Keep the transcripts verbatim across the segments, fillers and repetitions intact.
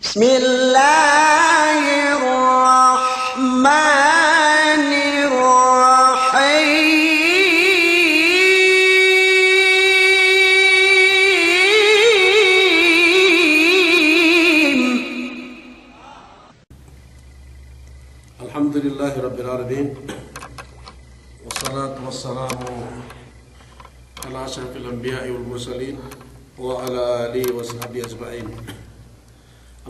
بسم الله الرحمن الرحيم. الحمد لله رب العالمين، والصلاة والسلام على أشرف الأنبياء والمرسلين، وعلى آله وصحبه أجمعين.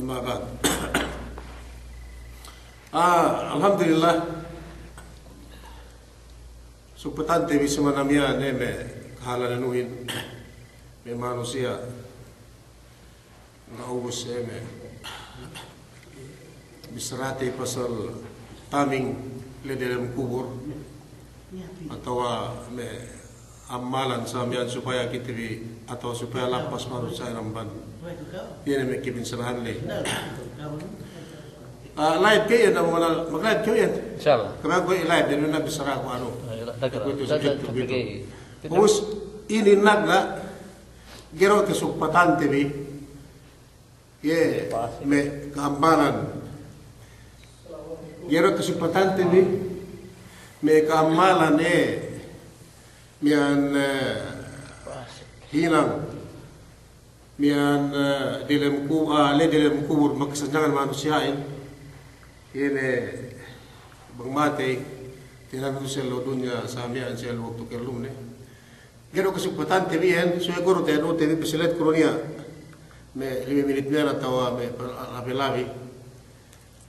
أما بعد. Ah, alhamdulillah. Sugpatante bi si miya'an ne me' kahālanuhin, me' manusiya' ga' ubus, eh, me' bissarate pasal taming la'i diyalem kubul, atawa me' ammalan sa miya'an supaya kite bi, atawa supaya lappas manusiya' amban iye ne me' kabinsanahanne. Ah, live ke iyan, mag-live ke iyan. Insya Allah. Kami aku live, jadi na bissaraku anu. Ayo, da-, da-, kuwe'itu da-, subjek da-, kuwe'itu. Ubus inin nagna', ga'i du kasugpatante bi, iye, me' kaammalan. Ga'i du kasugpatante bi, me' kaammalan, eh, miya'an, eh, hinang. Miya'an, eh, diyalem ku-, ah, la'i diyalem kubul magkasanyangan manusiya'in. Iye ne bang matey, tinantu si ellew dunya sa miya'an si ellew waktu kellumne. Ga'i du kasugpatante bi iyan, subey ku du, tinantu bi, pasilet ku du niya' me' lime minit miya'an atawa me' pa-, labi-labi.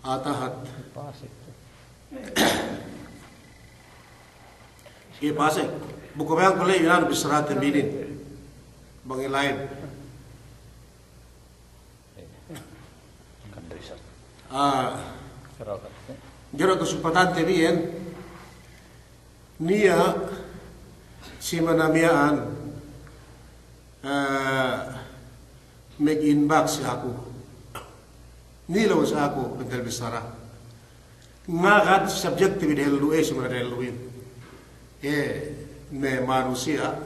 Atahat. Iye, pasek. Bu ku baya'anku la'i inanu bissarate bi inin. Bang iye live. Ah. Ga'i du kasugpatante bi iyan. Niya' si miya'an, eh, mag-inbox si aku. Nilew si aku, bentel bissara. Ngagad subjekte bi dehellu, eh, si miya'an dehelluhin. Eh, me' manusiya'.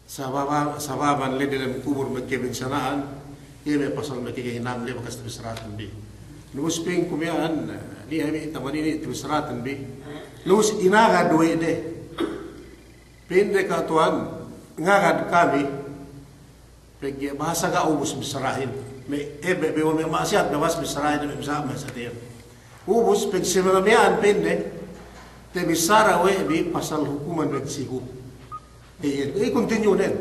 Sababa-, sababan la'i diyalem kubul magkabinsana'an, iye me' pasal magkahinang la'i bakas tabissaraten bi. Ubus pa'inku miya'an, niya' bi taman inin tabissaraten bi. Ubus inagad we' de. Pa'inde, "Ka' tuwan, ngagad kami." Pegge' bahasa ga' ubus bissarahin. Me', eh, be-, be-, me' ma'asiyat, me' bahasa bissarahin, me' bisa, me' satiyan. Ubus, pegge' si miya'an pa'inde, tabissara we' bi pasal hukuman magsigup. Iye, iye, continue den.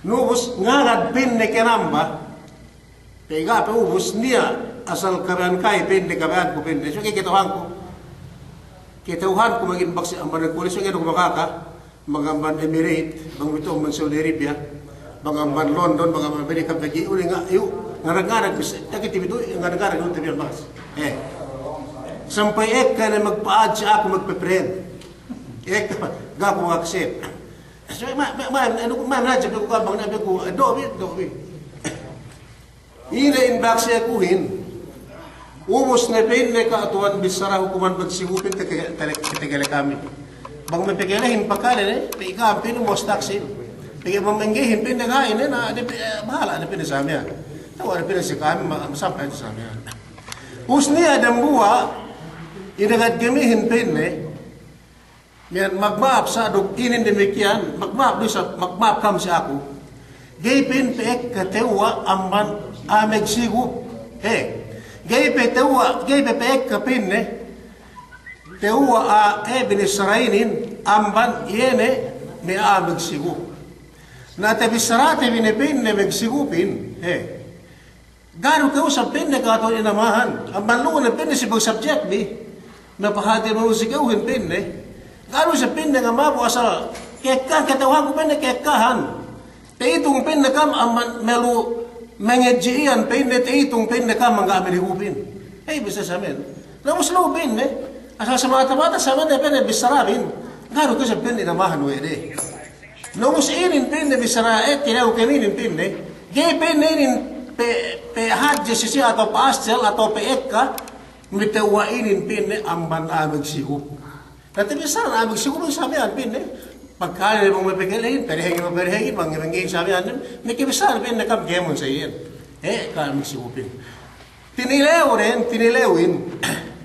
Ubus, ngagad pa'inde kenamba, pegge' pe ubus, niya' asal kabaya'an ka'u pa'inde, kabaya'anku pa'inde. So, kata'uhanku. Kata'uhanku magin baksi amban kulis, so, ka'u makaka. Bang amban Emirate, bang pitu amban Saudi Arabia, bang amban London, bang amban Amerika, pegge' uli nga-, iyu', ngarag-ngarag bis-, takite pitu, ngarag-ngarag iyu' tabiya' mas. Eh. Sampay ekka ne magpa'adji aku magpe-friend. Ekka, ga' aku mag-accept. So, ma-, ma-, ma-, anu, ma-, manager aku, bang nabi aku, eh, do' bi, do' bi. Ine in baksi akuhin. Ubus ne pa'inne, "Ka' tuwan, bissara hukuman bagsigupin, tege-, tege-, tegele kami." Bang me' pegelehin pakale ne, pegge' kami pa'inne mos taksil. Pegge' bang menggehin pa'inne ga' ine, na, de pe-, bahala' de pa'inne sa miya'an. Tawa' de pa'inne si kami, ma-, masampay sa miya'an. Ubus niya' dambuwa', inagad kamihin pa'inne, miya'an, magma'ap sa' duk inin damikiyan, magma'ap du isab, magma'ap kam si aku. Ga'i pa'in pe ekka tewwa' amban a'a magsigup. He. Ga'i pe tewwa', ga'i pe, pe ekka pa'inne tewwa' a'a, e, binisara inin amban iye ne me' a'a magsigup. Na tabissarate bi ne pa'inne magsigupin. He. Ga' du kew isab pa'inne kata'uhan inamahan. Amban lu'u ne pa'inne si bang subject bi. Mapahati manusiya' kewhin pa'inne. Ga' du isab pa'inne ngamabu asal kekka, kata'uhanku pa'inne kekkahan. Ta'itung pa'inne kam amban me' lu'u mangadji' iyan pa'inne, ta'itung pa'inne kam mangga' manigupin. Hey, bisa samen. Na ubus lu'u pa'inne. Asal samata-mata samen ne pa'inne bissarabin. Ga' du kew isab pa'inne inamahan we' de. Na ubus inin pa'inne bissara, e, tinawu kami inin pa'inne. Ga'i pa'inne inin pe, pe hadje si siye atawa pe astel atawa pe ekka, me' tewwa' inin pa'inne amban a'a magsigup. Na tabissara a'a magsigup sa miya'an pa'inne. Pagkale bang me' pegelehin, perehengin, perehengin, bang me' pegelehin sa miya'an. Me' kabissara pa'inne kam kēmon sa iyan. He, ka'am si upin. Tinilewin, tinilewin,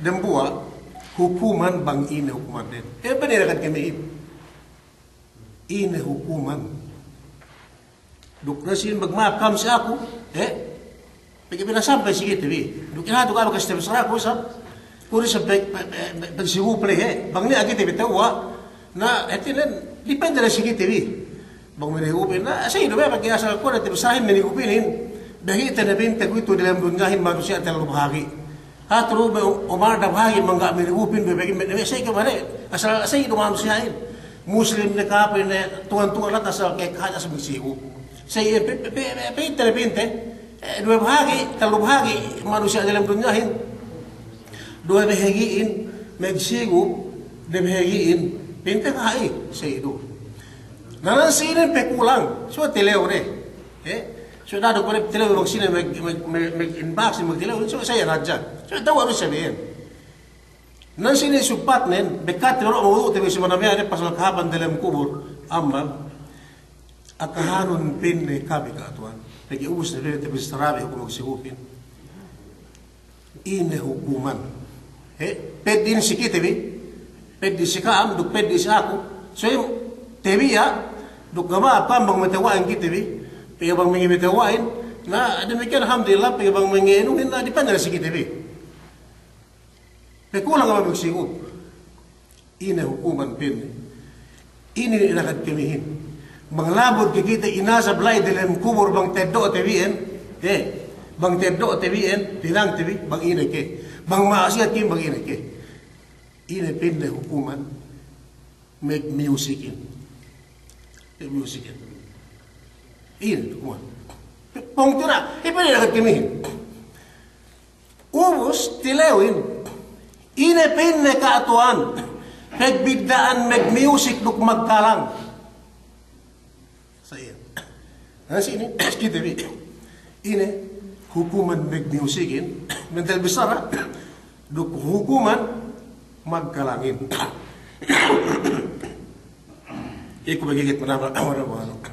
dembuwa', hukuman bang ine hukuman den. He, pa'in ne ka'am kamihin. Ine hukuman. Duk na sinin magma'ap ka'am si aku, he? Pegge' pinasampay si kite bi. Duk ina tu ka'am kasi te bi saraku isab. Kuri sa pe, pe, pe, pe, si upin, he? Bang niya' kite bi tewwa'. Na, hātinen, depende ne si kite bi. Bang me' upin, na, sa iye du be, pegge' asal kuwe' ne te bi sarahin me' upinin. Behi te ne pinte kuwe'itu delem dunyahin manusiya' tellu bahagi'. Hatu du me' umar da bahagi' mangga' me' upin, be, be, be, be, sa iye ke mane, asal sa iye du manusiya'in. Muslim ne, kapil ne, tuwan-tuwan lahat asal ke kahāti asal magsigu. Sa iye pe, pe, pe, pe, pinte ne pinte, eh, duwe bahagi', tellu bahagi' manusiya' delem dunyahin. Duwe bahagi'in magsigu, duwe bahagi'in pinte kaha'i, sa iye du. Na nan sinin pe kulang, so tilew ne. Eh, so dadu kuwe' tilew bang sine mag, mag, mag, mag-inbox, magtilew, so sa iye hadja. So tewwa' du sa iyan. Nan sinin sugpatnen, bekkat tilew mawdu'te bi si manabiya' ne pasal kahāpan delem kubul, ammal. Akahanun pa'inne kami ka'atuwan. Pegge' ubus ne pa'inne te bi sarabi hukum si upin. Ine hukuman. He, peddi' si kite bi, peddi' si ka'am, duk peddi' si aku. So, iye, tabiya', duk ga' ma'ap ka'am bang matewwa'in kite bi, pegge' bang me' matewwa'in, na, damikkiyan alhamdulillah, pegge' bang me' inuhin, na, depende ne si kite bi. Pe kulang amban magsigu. Ine hukuman pa'inne. Ine ne inakad kamihin. Bang labud ke kite inasab la'i delem kubul bang teddo'te bi iyan, eh, bang teddo'te bi iyan, tinangte bi, bang ine ke. Bang ma'asiyat ke, bang ine ke. Ine pa'inne hukuman, magmusikin. Magmusikin. Ine hukuman. Pungtina'i, iye pa'inne inakad kamihin. Ubus tilewin, ine pa'inne ka'atuwan, pagbidda'an magmusik duk magkalang. Sa iyan. Na sinin, kite bi. Ine hukuman magmusikin, mental bisara, duk hukuman magkalangin. Iku magigit manama, manama, manama.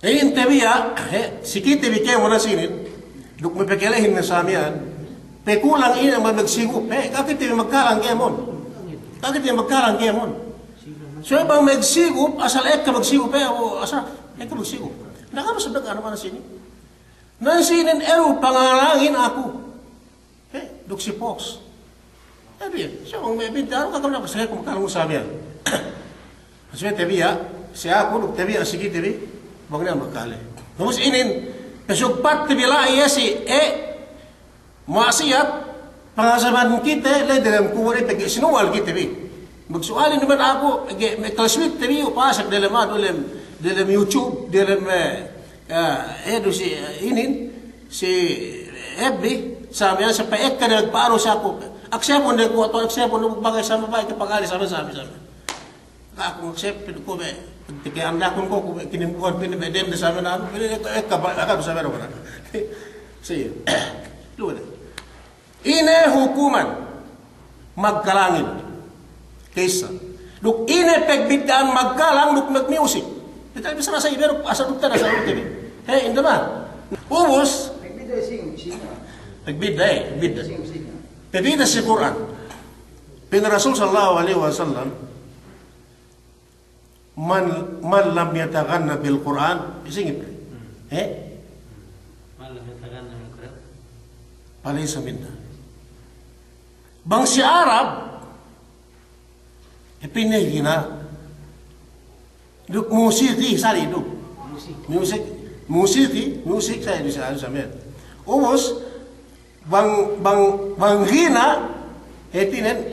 Inin tabiya', he, si kite bi kēmon na sinin, duk me' pakalehin ne sa miya'an, pe kulang ine amban magsigu, he, ga' kite bi magkalang kēmon. Ga' kite bi magkalang kēmon. So bang magsigu, asal ekka magsigu, he, o, asal ekka magsigu. Na ka'am sabda anu na sinin. Na sinin, eru pangalangin aku. He, duk si pos. Tabiya', so bang me' binta, anu ka'am na pasal ku magkalang sa miya'an. So tabiya', si aku duk tabiya' si kite bi, bang niya' magkale. Ubus inin, pasugpatte bi la'i iye si, eh, ma'asiyat, pangasaban kite, la'i delem kubul iye pegge' sinuwal kite bi. Magsuwalin duma'in aku, pegge' me' classmate te bi, upasek delem anu, delem, delem YouTube, delem, eh, Eh, eh, du si, eh, inin, si F B, sa miya'an sa pa'ekka ne magpa'anu si aku. Aksepun ne ku, atau aksepun ne ku bagay sa me' pa'ekka pagari sa me', sa me', sa me'. Ga' aku aksep, pa'in ku me', pegge' andakun ku, ku me' kinimbuhan, pa'in me' dende sa me' na, pa'in ekka, ekka ba, ekka du sa me' na. Si, luwal ne. Ine hukuman magkalangin. Ka'issa. Duk ine pagbidda'an magkalang duk magmusic. Kite bi sa iye, asal duk te, asal duk te bi. He, inda ma. Ubus. Pagbidda', eh, pagbidda'. Pagbidda' si Kur'an. Pa'in Rasul sallallahu alaihi wasallam, Man, man lam yataghanna bil Qur'an, isingit. Eh? Man lam yataghanna bil Qur'an. Falaysa minna. Bang si Arab, ipinne gina. Duk musiki, sali' du. Musik. Musik, musiki, musik, sali' du, sali' du sa miya'an. Ubus, Bang, bang, bang gina, hātinen,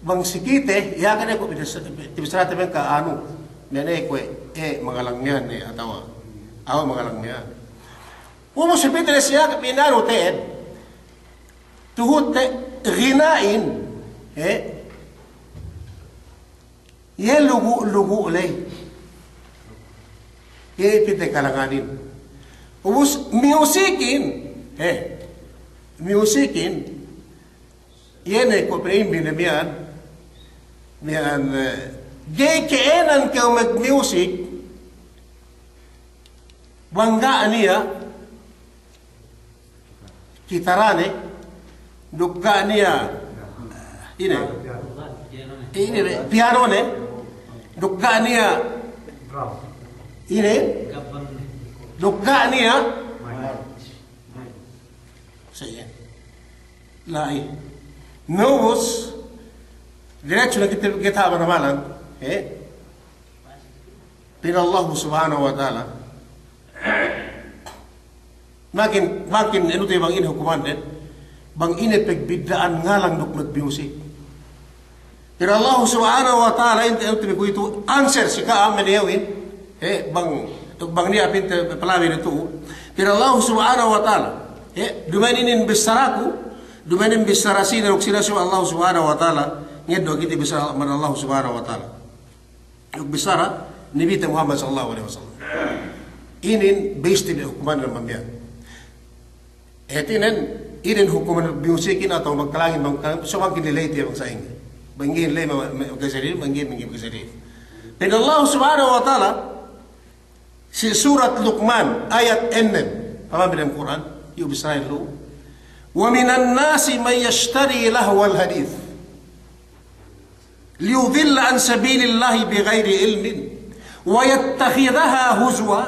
bang si kite, iye kene ku' tibisarate miya'an ka anu, miya'an kuwe', eh, mangalang miya'an ne, atawa, awa' mangalang miya'an. Ubus si pite ne siye, pinanu te'ed, tuhut te' gina'in, eh, Iye lugu'-lugu' ley. Iye pite kalanganin. Ubus musikin, eh, musikin, iye ne ko' pinaimbi ne miya'an, miya'an, eh, ga'i ke'enan kew magmusic, bang ga' niya', kitarane, duk ga' niya', ine, ine be, piyanone, duk ga' niya', ine, duk ga' niya', sa iye. La'i. Na ubus, diretso ne kite, kite amban amalan, eh? Pa'in Allahu Subhanahu wa Ta'ala, makin, makin enu te bang ine hukumannen, bang ine pagbidda'an ngalang duk magmusic. Pa'in Allahu Subhanahu wa Ta'ala, ine te, enu te kuwe'itu answer si ka'am maniyawin, eh, bang, bang niya' pinte palabi ne tu'u. Pa'in Allahu Subhanahu wa Ta'ala, eh, duma'in inin bissaraku, duma'in inin bissara sine duk sine, si Allahu Subhanahu wa Ta'ala, ngeddo' kite bissara amban Allahu Subhanahu wa Ta'ala. Duk bissara Nabite Muhammad sallallahu alaihi wasallam. Inin base te bi hukumannen mamiyan. Hātinen, inin hukuman musikin atawa magkalangin, magkalangin, so bang kini ley tiya' bang sa'ingge. Bang ga'i ley ma-, ma-, magkajari, bang ga'i, bang ga'i magkajari. Pa'in Allah Subhanahu wa Ta'ala, si surat Luqman, ayat ennem, pama'in dem Kur'an, iyu' bissarahin lu. ومن الناس من يشتري لهو الحديث ليضل عن سبيل الله بغير علم ويتخذها هزوا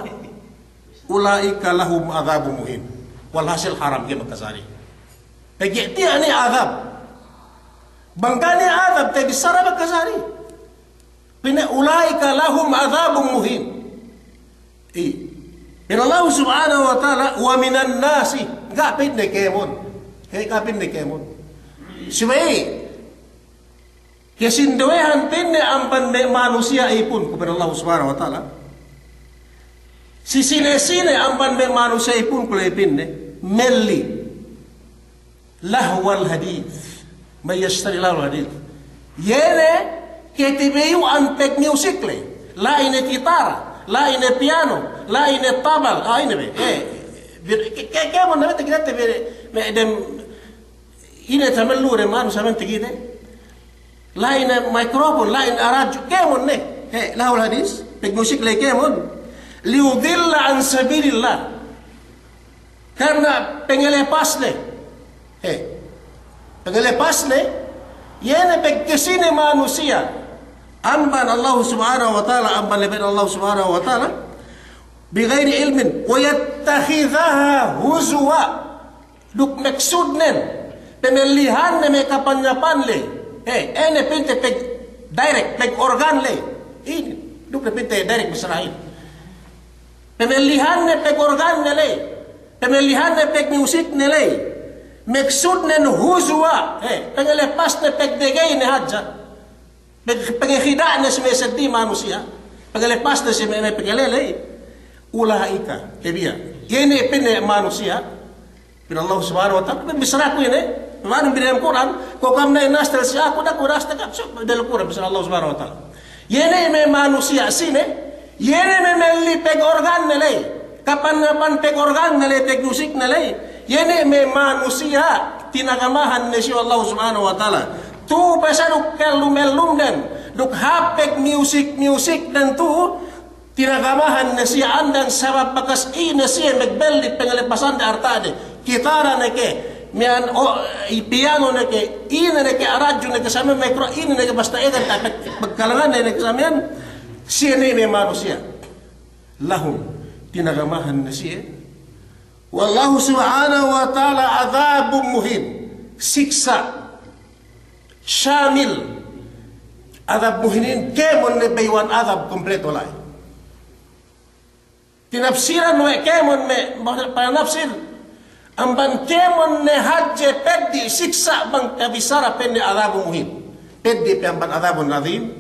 أولئك لهم عذاب مهين. Walhasil haram ga'i magkajari. Pegge' tiya' ne adab. Bang ga' ne adab, tabissara magkajari. Pa'inne, أولئك لهم عذاب مهين. Iye. Pa'in Allah Subhanahu wa Ta'ala, ومن الناس. Ga' pa'inne kēmon. He, ga' pa'inne kēmon. Subey kasinduwehan pa'inne amban me' manusiya' ipun ku, pa'in Allah Subhanahu wa Ta'ala. Si sine-sine amban me' manusiya' ipun ku ley pa'inne melli لهو الحديث، من يشتري لهو الحديث. Iye ne katabayu'an pagmusic ley. La'i ne kitara, la'i ne piano, la'i ne tabal, ah, ine be. Eh, bir-, ke-, ke-, kēmon ne be takite bi, me' dem, ine tamellu dem anu samen takite. La'i ne microphone, la'i ne aradju, kēmon ne. He, لهو الحديث, pagmusic ley kēmon. ليضل عن سبيل الله. Karna pangalepas ne. He. Pangalepas ne. Iye ne pagkasine manusiya' amban Allah Subhanahu wa Ta'ala, amban labeyan Allah Subhanahu wa Ta'ala. بغير علم ويتخذها هزوا. Duk maksudnen, pamellihanne me' kapanyapan ley. He, ine pa'inte pag-, direct, pag-organ ley. Ine, duk ne pa'inte direct bissarahin. Pamellihanne pag-organne ley. Pamellihanne pagmusikne ley. Maksudnen huzwa. He, pangalepasne, pagdegeyne hadja. Pag-, pangahida'ne si me' seddili manusiya'. Pangalepasne si me', me' pangaleley. Ula'ika, tabiya'. Iye ne pa'inne manusiya'. Pa'in Allah Subhanahu wa Ta'ala, pa'in bissaraku ine, pa'in bi dem Kur'an, ko' kam ne nastel si aku, da'a ku nastel kam, so, dem Kur'an, bissara Allah Subhanahu wa Ta'ala. Iye ne me' manusiya' sine, iye ne me' melli pag-organne ley, kapan-kapan pag-organne ley, pagmusikne ley, iye ne me' manusiya' tinagamahan ne si Allah Subhanahu wa Ta'ala. Tu'u pe sa duk kellum-ellumden, duk hāp pagmusik-musikden tu'u, tinagamahan ne siye andan sabab bakas ine siye magbelli pangalepasande arta'de. Kitara ne ke, miya'an o, i piano ne ke, ine ne ke, aradju ne ke, same micro, ine ne ke, basta eden ta pag-, pagkalangan ne ke samiyan, siye ne me' manusiya'. Lahum, tinagamahan ne siye. Wallahu subhanahu wa ta'ala adhabun muhin. Siksa' shamil. Adhab muhinin kēmon ne bayu'an adhab kompleto la'i. Tinapsiran we' kēmon me' panapsir. Amban kēmon ne hadje peddi' siksa' bang tabissara pa'inne adhabun muhin. Peddi' pe amban adhabun adhim.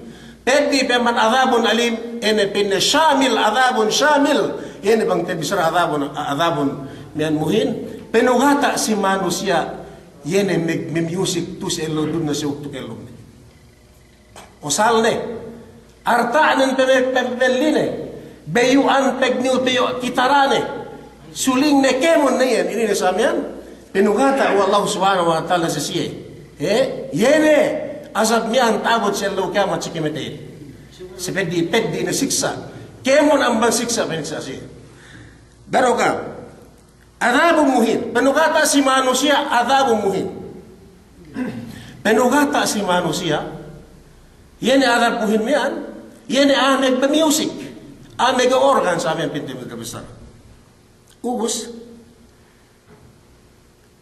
Peddi' pe amban adhabun alim. Ine pa'inne shamil, adhabun shamil. Ine bang tabissara adhabun, adhabun miya'an muhin. Panugata' si manusiya' iye ne me-, me-music tu'u si ellew dunne si waktu kellumne. Osalne, arta'nen pe-, pe-, pebelline, bayu'an pegniu peyo' kitarane, sulingne kēmon ne iyan, inin ne samiyan, panugata' we' Allahu subhanahu wa ta'ala si siye. He, iye ne, azab miya'an ta'abut si ellew kiyamat si kamatey. Si peddi', peddi' ne siksa'. Kēmon amban siksa' piniksa' siye. Daroka. Adab muhin. Penugata' si manusiya' adabun muhin. Penugata' si manusiya', iye ne adab muhin miya'an, iye ne a'a magmusic, a'a magorgan sa miya'an pa'inte magkabissara. Ubus,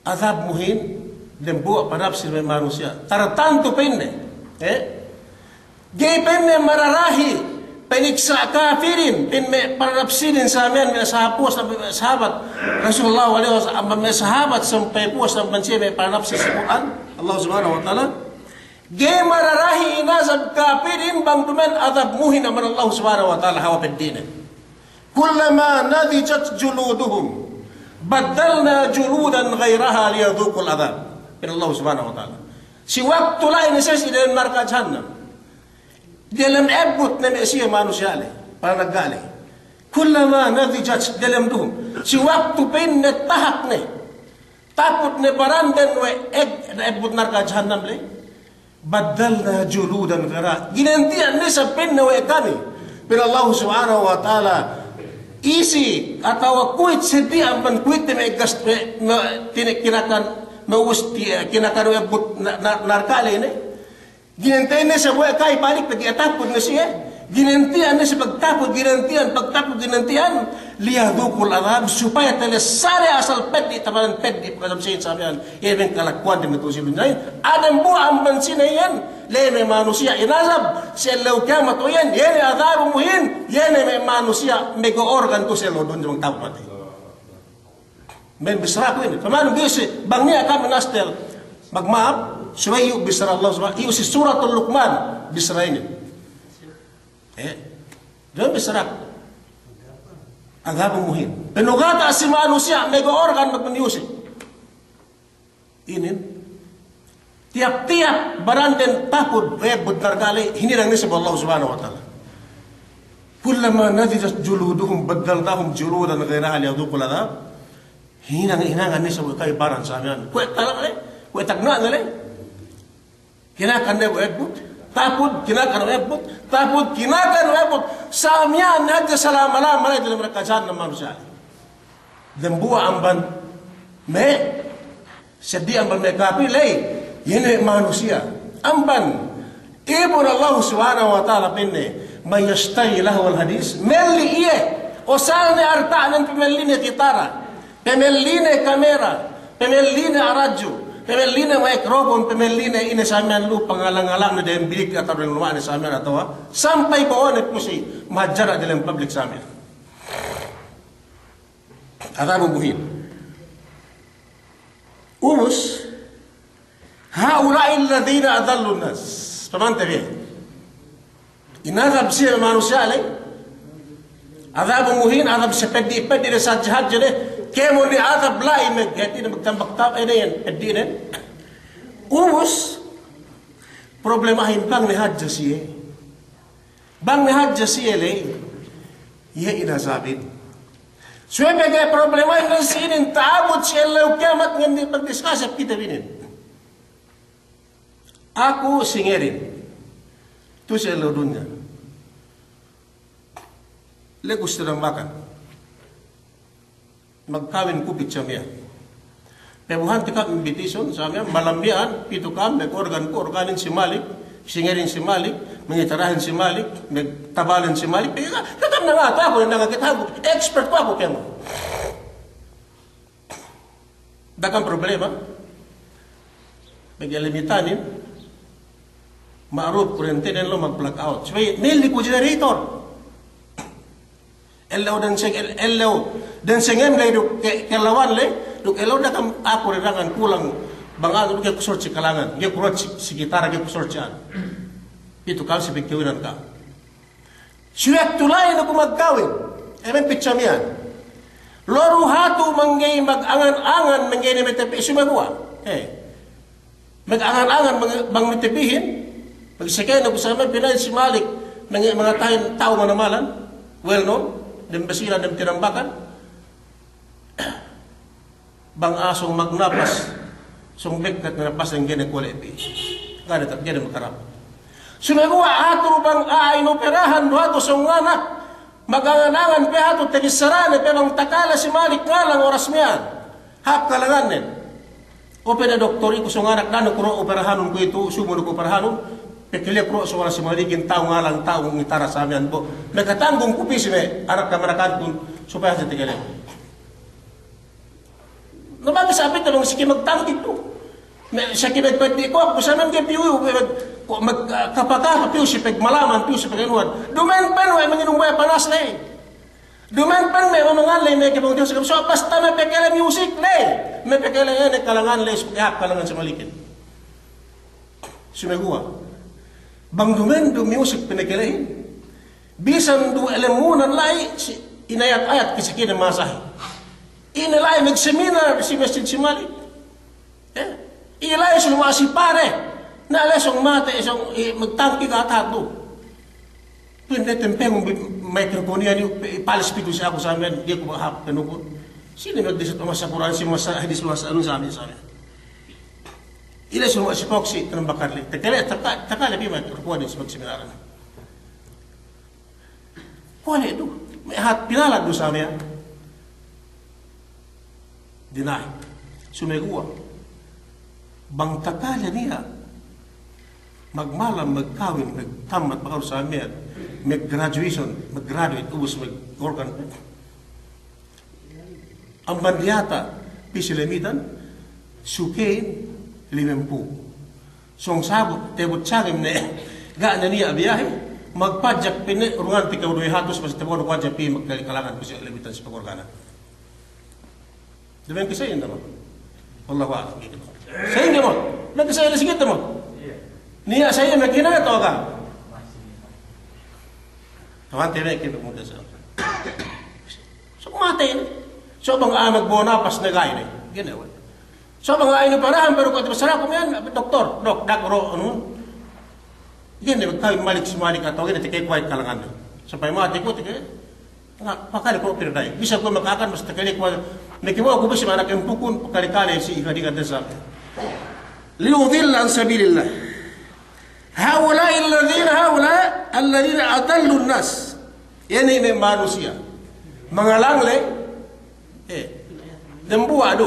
adab muhin, dembuwa' panapsil me' manusiya'. Tartantu pa'inne, eh? Ga'i pa'inne mararahi, paniksa' kapirin, pa'in me' panapsilin sa miya'an me' sahabat, me' sahabat Rasulullah alaihi wasallam, me' sahabat sampay puwas amban siye me' panapsil si Kur'an, Allah Subhanahu wa Ta'ala. Ga'i mararahi inazab kapirin bang duma'in adab muhin amban Allah Subhanahu wa Ta'ala hawal peddi'nen. Kullama nadijat juluduhum baddalna juludan ghayraha liyadhuqul adhab. Pa'in Allah Subhanahu wa Ta'ala. Si waktu la'i ne siye si delem narka' jahannam. Delem ebbut ne me' siye manusiya' le, panagga' le. Kullama nadijat, delem duhum. Si waktu pa'inne tahak ne, tapud ne baranden we' eg-, ebbut narka' jahannam le. Baddalna juludan ghayraha. Ginanti'an ne isab pa'inne we' kami. Pa'in Allah Subhanahu wa Ta'ala, isi atawa kuwit seddi amban kuwit me' gas me', me' tine kinakan, me' usti, kinakan we' ebbut na-, na-, narka' le ne. Ginanti'an ne isab we' kami balik pegge' tapud ne siye. Ginanti'an ne isab pagtapud, ginanti'an, pagtapud, ginanti'an. Liyadhuqul adhab, supaya talessane asal peddi', tabanan peddi' pagkadam siye sa miya'an. Iye me' kalakuwan dem tu'u si dunya. Adem buwa' amban sine iyan, la'i me' manusiya' inazab si ellew kiyamat, o iyan, iye ne adabun muhin, iye ne me' manusiya' magorgan tu'u si ellew dunya bang ta'u matey. Me' bissaraku inin. Pamanu gisi, bang niya' kami nastel magma'ap, subey iyu' bissara Allah Subhanahu, iyu' si Suratul Luqman, bissara inin. Eh, dem bissaraku. Adabun muhin. Penugata' si manusiya', magorgan magmusic. Inin, tiyap-tiyap baranden tapud, eh, ebbut narka' le, hinirang ne isab we' Allah Subhanahu wa Ta'ala. Kullama nadijat juluduhum baddalnahum juludan ghayraha liyadhuqul adhab. Hinang-, hinangan ne isab we' kami baran sa miya'an. Kuwe' talak le, kuwe' tagna' ne le. Kinakan ne we' ebbut, tapud, kinakan we' ebbut, tapud, kinakan we' ebbut. Sa miya'an hadja salama-lama la'i delem narka' jahannam manusiya'. Dembuwa' amban me', seddi amban me' kapil la'i, iye ne manusiya'. Amban, ipun Allah Subhanahu wa Ta'ala pa'inne, man yashtari lahwal hadith, melli iye, asal ne arta'nen pamelline kitara, pamelline kamera, pamelline aradju, pamelline microphone, pamelline ine sa miya'an lu pangalang-alang ne dem bilik atawa dem luma'ne sa miya'an atawa sampay bo'one pusi mahadjana' delem public sa miya'an. Adabun muhin. Ubus, ha'ula'il ladhina adallun nas. Pamante bi. Inadab siye manusiya' le. Adabun muhin, adab si peddi'-peddi' le, sadja-hadja le. Kēmon ne adab la'i me' hātinen magtambak-tambak ine iyan, peddi'nen. Ubus, problemahin bang ne hadja siye. Bang ne hadja siye le, iye inazabin. Subey pegge' problemahin si inin ta'abut si ellew kiyamat ngen di pagdiskas kite bi inin. Aku singerin. Tu'u si ellew dunya. Legus tinambakan. Magkawin ku picca miya'an. Pabuhanti kam invitation, sa miya'an, malam miya'an, pitu kam, magorgan ku, organin si Malik, singerin si Malik, mangitarahin si Malik, magtabalin si Malik, pegge' ka, kakam nangatu aku, nangakita aku, expert ku aku kēmon. Da'a kam problema. Pegge' lemitanin, ma'ruf kurentenen lu mag-blackout. Subey melli ku generator. Ellew denseng, el-, ellew densengem le duk ke-, kelawan le, duk ellew da'a kam aku redangan kulang bang anu duk ga'i ku sort si kalangan, ga'i ku sort si, si kitara, ga'i ku sort si anu. Pitu kam si pagkawinan ka. Si waktu la'i ne ku magkawin, emen picca miya'an. Loru hatu mangga'i magangan-angan mangga'i ne matabi' sumeguwa'. Eh. Magangan-angan bang, bang matabi'in, bang sakey ne ku sa miya'an pina'in si Malik, mangga'i mangatahin ta'u manamalan, well known, dem Basilan, dem tinambakan. Bang a'a sōng magnapas, sōng bekkat ne napasen ga'i ne kuwe' pī. Ga'i ne ta-, ga'i ne makarap. Sumeguwa' hatu bang a'a inoperahan du hatu sōng anak, magangan-angan pe hatu tabissarane pe bang takale si Malik ngalang oras miya'an. hāp kalangannen. O pa'in ne doktor, iku sōng anak, da'a ne ku du operahanun kuwe'itu, subey ne ku operahanun, pekeleku du sōng anak si Malikin, ta'u ngalang, ta'u ngitara sa miya'an bo. Makatanggung ku pī si me' anak kamanakan kun, supaya hadja takale. Na bang isab pite bang saki magtangkik du. Me' saki magpa'in di' ko' aku sa miya'an ga'i piyu, mag-, mag-, kapakapa piyu si pagmalaman, piyu si paganuhan. Duma'in pa'in we' manginum we' panas ley. Duma'in pa'in me' mamangan ley, me' kibang Diyos, so basta me' pakale music ley. Me' pakale ine kalangan ley, supaya hāp kalangan si Malikin. Sumeguwa'. Bang duma'in du music pinakalehin. Bisan du elemunan la'i, si, inayat-ayat ke si kine masahi. Ine la'i magseminar si masjid si Malik. Eh, ine la'i si luma' si pare. Na le sōng mate, sōng, eh, magtangkik atahat du. Pa'in ne tempeng bi microphone iyan, ipalis pitu si aku sa miya'an, ga'i ku bahap penukun. Sine magdisat masa Kur'an, si masa hadis, masa anu sa miya'an, sa miya'an. Ine sōng masi poksi, tanam bakar le. Takale, taka-, takale bi microphone si magseminaran. Kuwe' ne du, me' hat pinalag du sa miya'an. Dina'i. Sumeguwa'. Bang takale niya' magmalam, magkawin, magtammat, magkawin sa miya'an, mag-graduation, mag-graduate, ubus mag-organ. Amban diyata', pī si Lemitan, sukehin limempū'. Sōng sabut, tebut sangem ne, ga' ne niya' biyahe, magpajak pa'in ne, urungan te kew duwe hatus, basta tebut ku hadja pī magkali kalangan ku si Lemitan si pagorganan. Duma'in kisah inin, teman. Wallahu a'lam. Sa'ingge mo'? Duma'in kisah inin, sa'ingge mo'? Niya' sa'ingge, me' kina atawa ga'? Taman te me' kina muda sa. So, matey ne. So, bang a'a magbo'o napas ne ga'i ne. Ga'i ne we'. So, bang a'a inu panahan, pero kuwe' tabasara ku miya'an, doktor, dok, dak, ro, anu. Ga'i ne, kawin Malik si Malik atawa ga'i ne, takale kuwe' kalangan ne. Sampay matey ku, takale. Nga, pakale ku pirda'i. Bisan ku maka'akan, basta takale ku. Nakibawa ku bisan anak empukun, pakale-kale si ikadikan desa. Liyudilla an sabilillah. Ha'ula'i alladhina, ha'ula'i alladhina adallun nas. Iye ne me' manusiya' mangalangle, eh, dambuwa' du.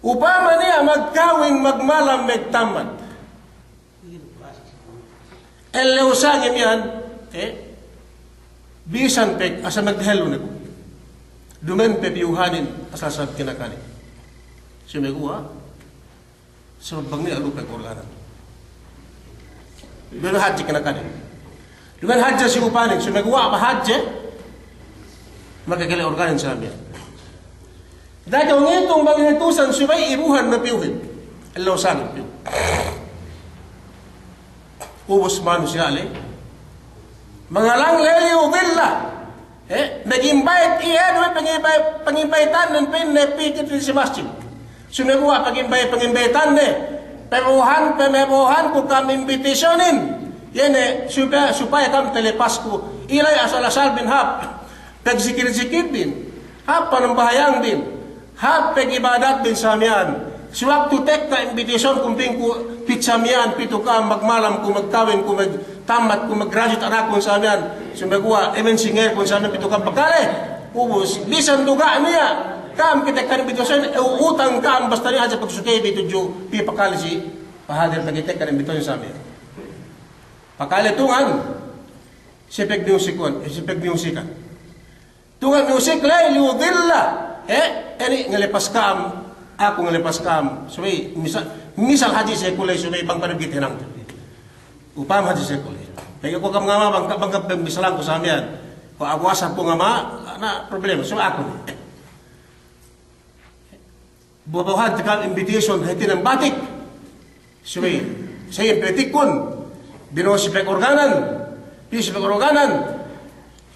Upama niya' magkawin, magmalam, magtammat. Ellew sangem iyan, eh, bisan pe asal magdehellu ne ku. Duma'in pe piyuhanin asal-asal kinakanin. Sumeguwa', sabab bang niya' lupa pagorganan. Duma'in hadje kinakanin. Duma'in hadje si upanin, sumeguwa' ba hadje, makakale organin sa miya'an. Da'a kew ngitung bang hatusan subey ibuhan mapiyuhin. Ellew sangem piyu. Ubus manusiya' ley. Mangalangle liyudilla. Eh, mag-invite iye, duwe pag-invite, pag-invite-annen pa'inne pī kite si masjid. Sumeguwa' pag-invite, pag-invite-annen, pebo'ohan, pamebo'ohan ku ka'am invitation-in. Iye ne, supaya, supaya ka'am talipasku. Ilay asal-asal bin hāp. Pagsikil-sikil bin. Hāp panambahayang bin. Hāp pag'ibadat bin sa miya'an. Si waktu tekka invitation-kun pa'inku, pitsa miya'an, pitu ka'am, magmalam ku, magkawin ku, magtammat ku, mag-graduate anakun sa miya'an. Sumeguwa', emen singer-kun sa miya'an, pitu ka'am pakale. Ubus, bisan du ga' niya' ka'am kite kan invitation, eh, utang ka'am, basta niya' hadja pagsukey bi tudju, pī pakale si pahadir pegge' tekka invitation sa miya'an. Pakale tungan, si pagmusikan, eh, si pagmusikan. Tungan musik ley liyudilla. Eh, ini ngelepas ka'am, aku ngelepas ka'am. Subey, misal, misal hadje si aku ley, subey bang pada gitenang. Upama hadje si aku ley. Pegge' ku ka'am ngama bang, bang, bang misalan ku sa miya'an. Ku aku asal ku ngama, na problema, subey aku ne. Bobo'ohan te ka'am invitation, hātinen batik. Subey, subey pa'in batikun. Bino'o si pagorganan. Pī si pagorganan.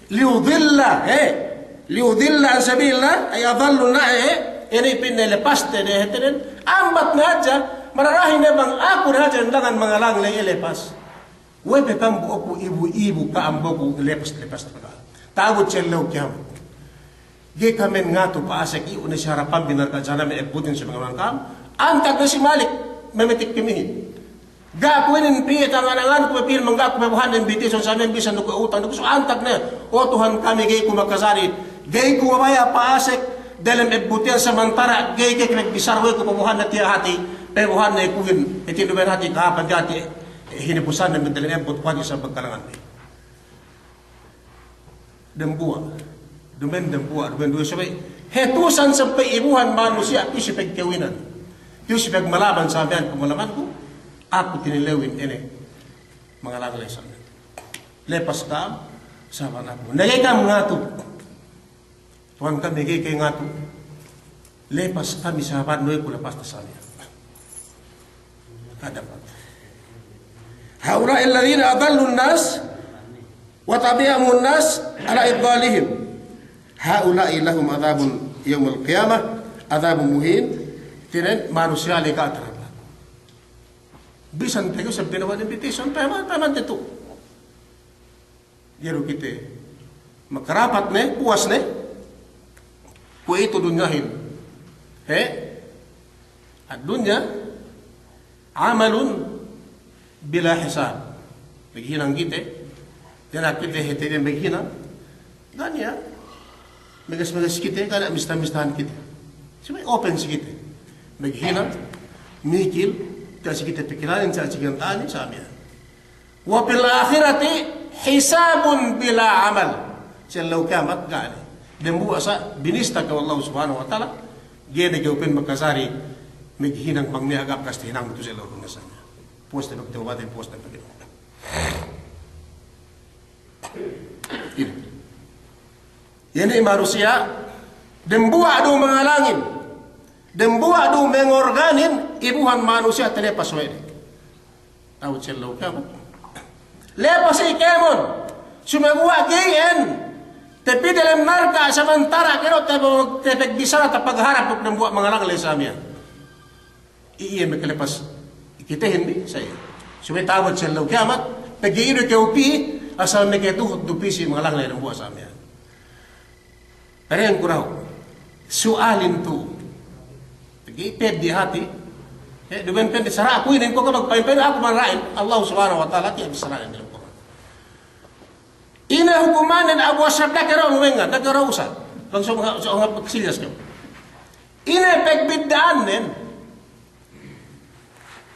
Liyudilla, eh. Liyudilla an sabilillah, ay adallun nas, eh. Ini pa'inne lepaste ne hātinen. Ambat ne hadja, mararahi ne bang aku ne hadja dangan mangalangle iye lepas. We'ey pe ka'am bo'oku ibu-ibu ka'am bo'oku lepas, lepas ka'am. Ta'abut si ellew kiyamat. Ga'i ka'am ngatu pa'asek iyu' ne si harapan bi narka' jahanam me' ekbutin si panganuhan ka'am. Antag ne si Malik, memetik kamihin. Ga' ku inin piye tangan-anganku, piye mangga' ku pebo'ohan invitation sa miya'an bisan du ku utang. Antag ne, o Tuhan kami, ga'i ku makajari, ga'i ku mabaya' pa'asek, Delem ebbut iyan samantara' ga'i ke kinagbissara we' ku pabo'ohanne tiya' hati', pabo'ohanne ikuhin, hāti duma'in hati' kahāpan tiya' hati', hinapusanne me' delem ebbut kuwe' isab pagkalangan. Dembuwa'. Duma'in dembuwa', duma'in duwe subey. Hatusan sampay ibuhan manusiya' tu'u si pagkawinan. Tu'u si pagmalaman sa miya'an pagmalamanku, aku tinilewin ine mangalangley sa miya'an. Lepas ka'am, sahabat aku. Na ga'i ka'am ngatu. Tuwan kami ga'i ke ngatu. Lepas kami sahabat nuwe ku lepas ta sa miya'an. Ada apa? Ha'ula'il ladhina adallun nas wa tabi'ahumun nas ala idlalihim. Ha'ula'i lahum adhabun yawmal qiyamah, adhabun muhin. Hātinen manusiya' ley ga' tarapat. Bisan pegge' sa' pinawa' invitation, payaman, payaman te tu'u. Diyaru kite makarapat ne, puwas ne, kuwe'itu dunyahin. He? Ad-dunya amalun bila hisab. Maghinang kite, tiya' kite hātinen maghinang. Ga' niya' magas-magas kite, ga' niya' mista-mistahan kite. Subey open si kite. Maghinang, mikil, tiya' si kite pikilanin, tiya' si kite anta'anin, sa miya'an. Wa fil akhirati hisabun bila amal. Si ellew kiyamat ga' ne. Dembuwa' sa' binista kew Allah Subhanahu wa Ta'ala, ga'i ne kew pa'in makajari maghinang bang niya' ga' bakas tahinangnu tu'u si ellew dunya sa miya'an. Puwas ne pagtawbatin, puwas ne paghinang. Ine. Iye ne manusiya', dembuwa' du mangalangin, dembuwa' du mangorganin, ibuhan manusiya' talepas we' de. Ta'abut si ellew kiyamat. Lepas i' kēmon, sumeguwa' ga'i en tapī delem narka' samantara' kew du tapag-, tapagbissara, tapagharap duk dembuwa' mangalangley sa miya'an. Iye makalepas kitehin bi sa iye. Subey ta'abut si ellew kiyamat, pegge' ine kew pī, asal makatuhut du pī si mangalangley dembuwa' sa miya'an. Pa'inku dahu', su'alin tu'u. Pegge' peddi' hati'. Eh, duma'in peddi' sara' aku inin, ko' ka magpa'in-pa'in aku manra'in. Allah Subhanahu wa Ta'ala tiya' bissarahin dem Kur'an. Ine hukumannen Abu Ashraf, da'a kew dahu' lumengngan, da'a kew dahu' usal. Langsung ha-, ha-, ha-, serious kew. Ine pagbidda'annen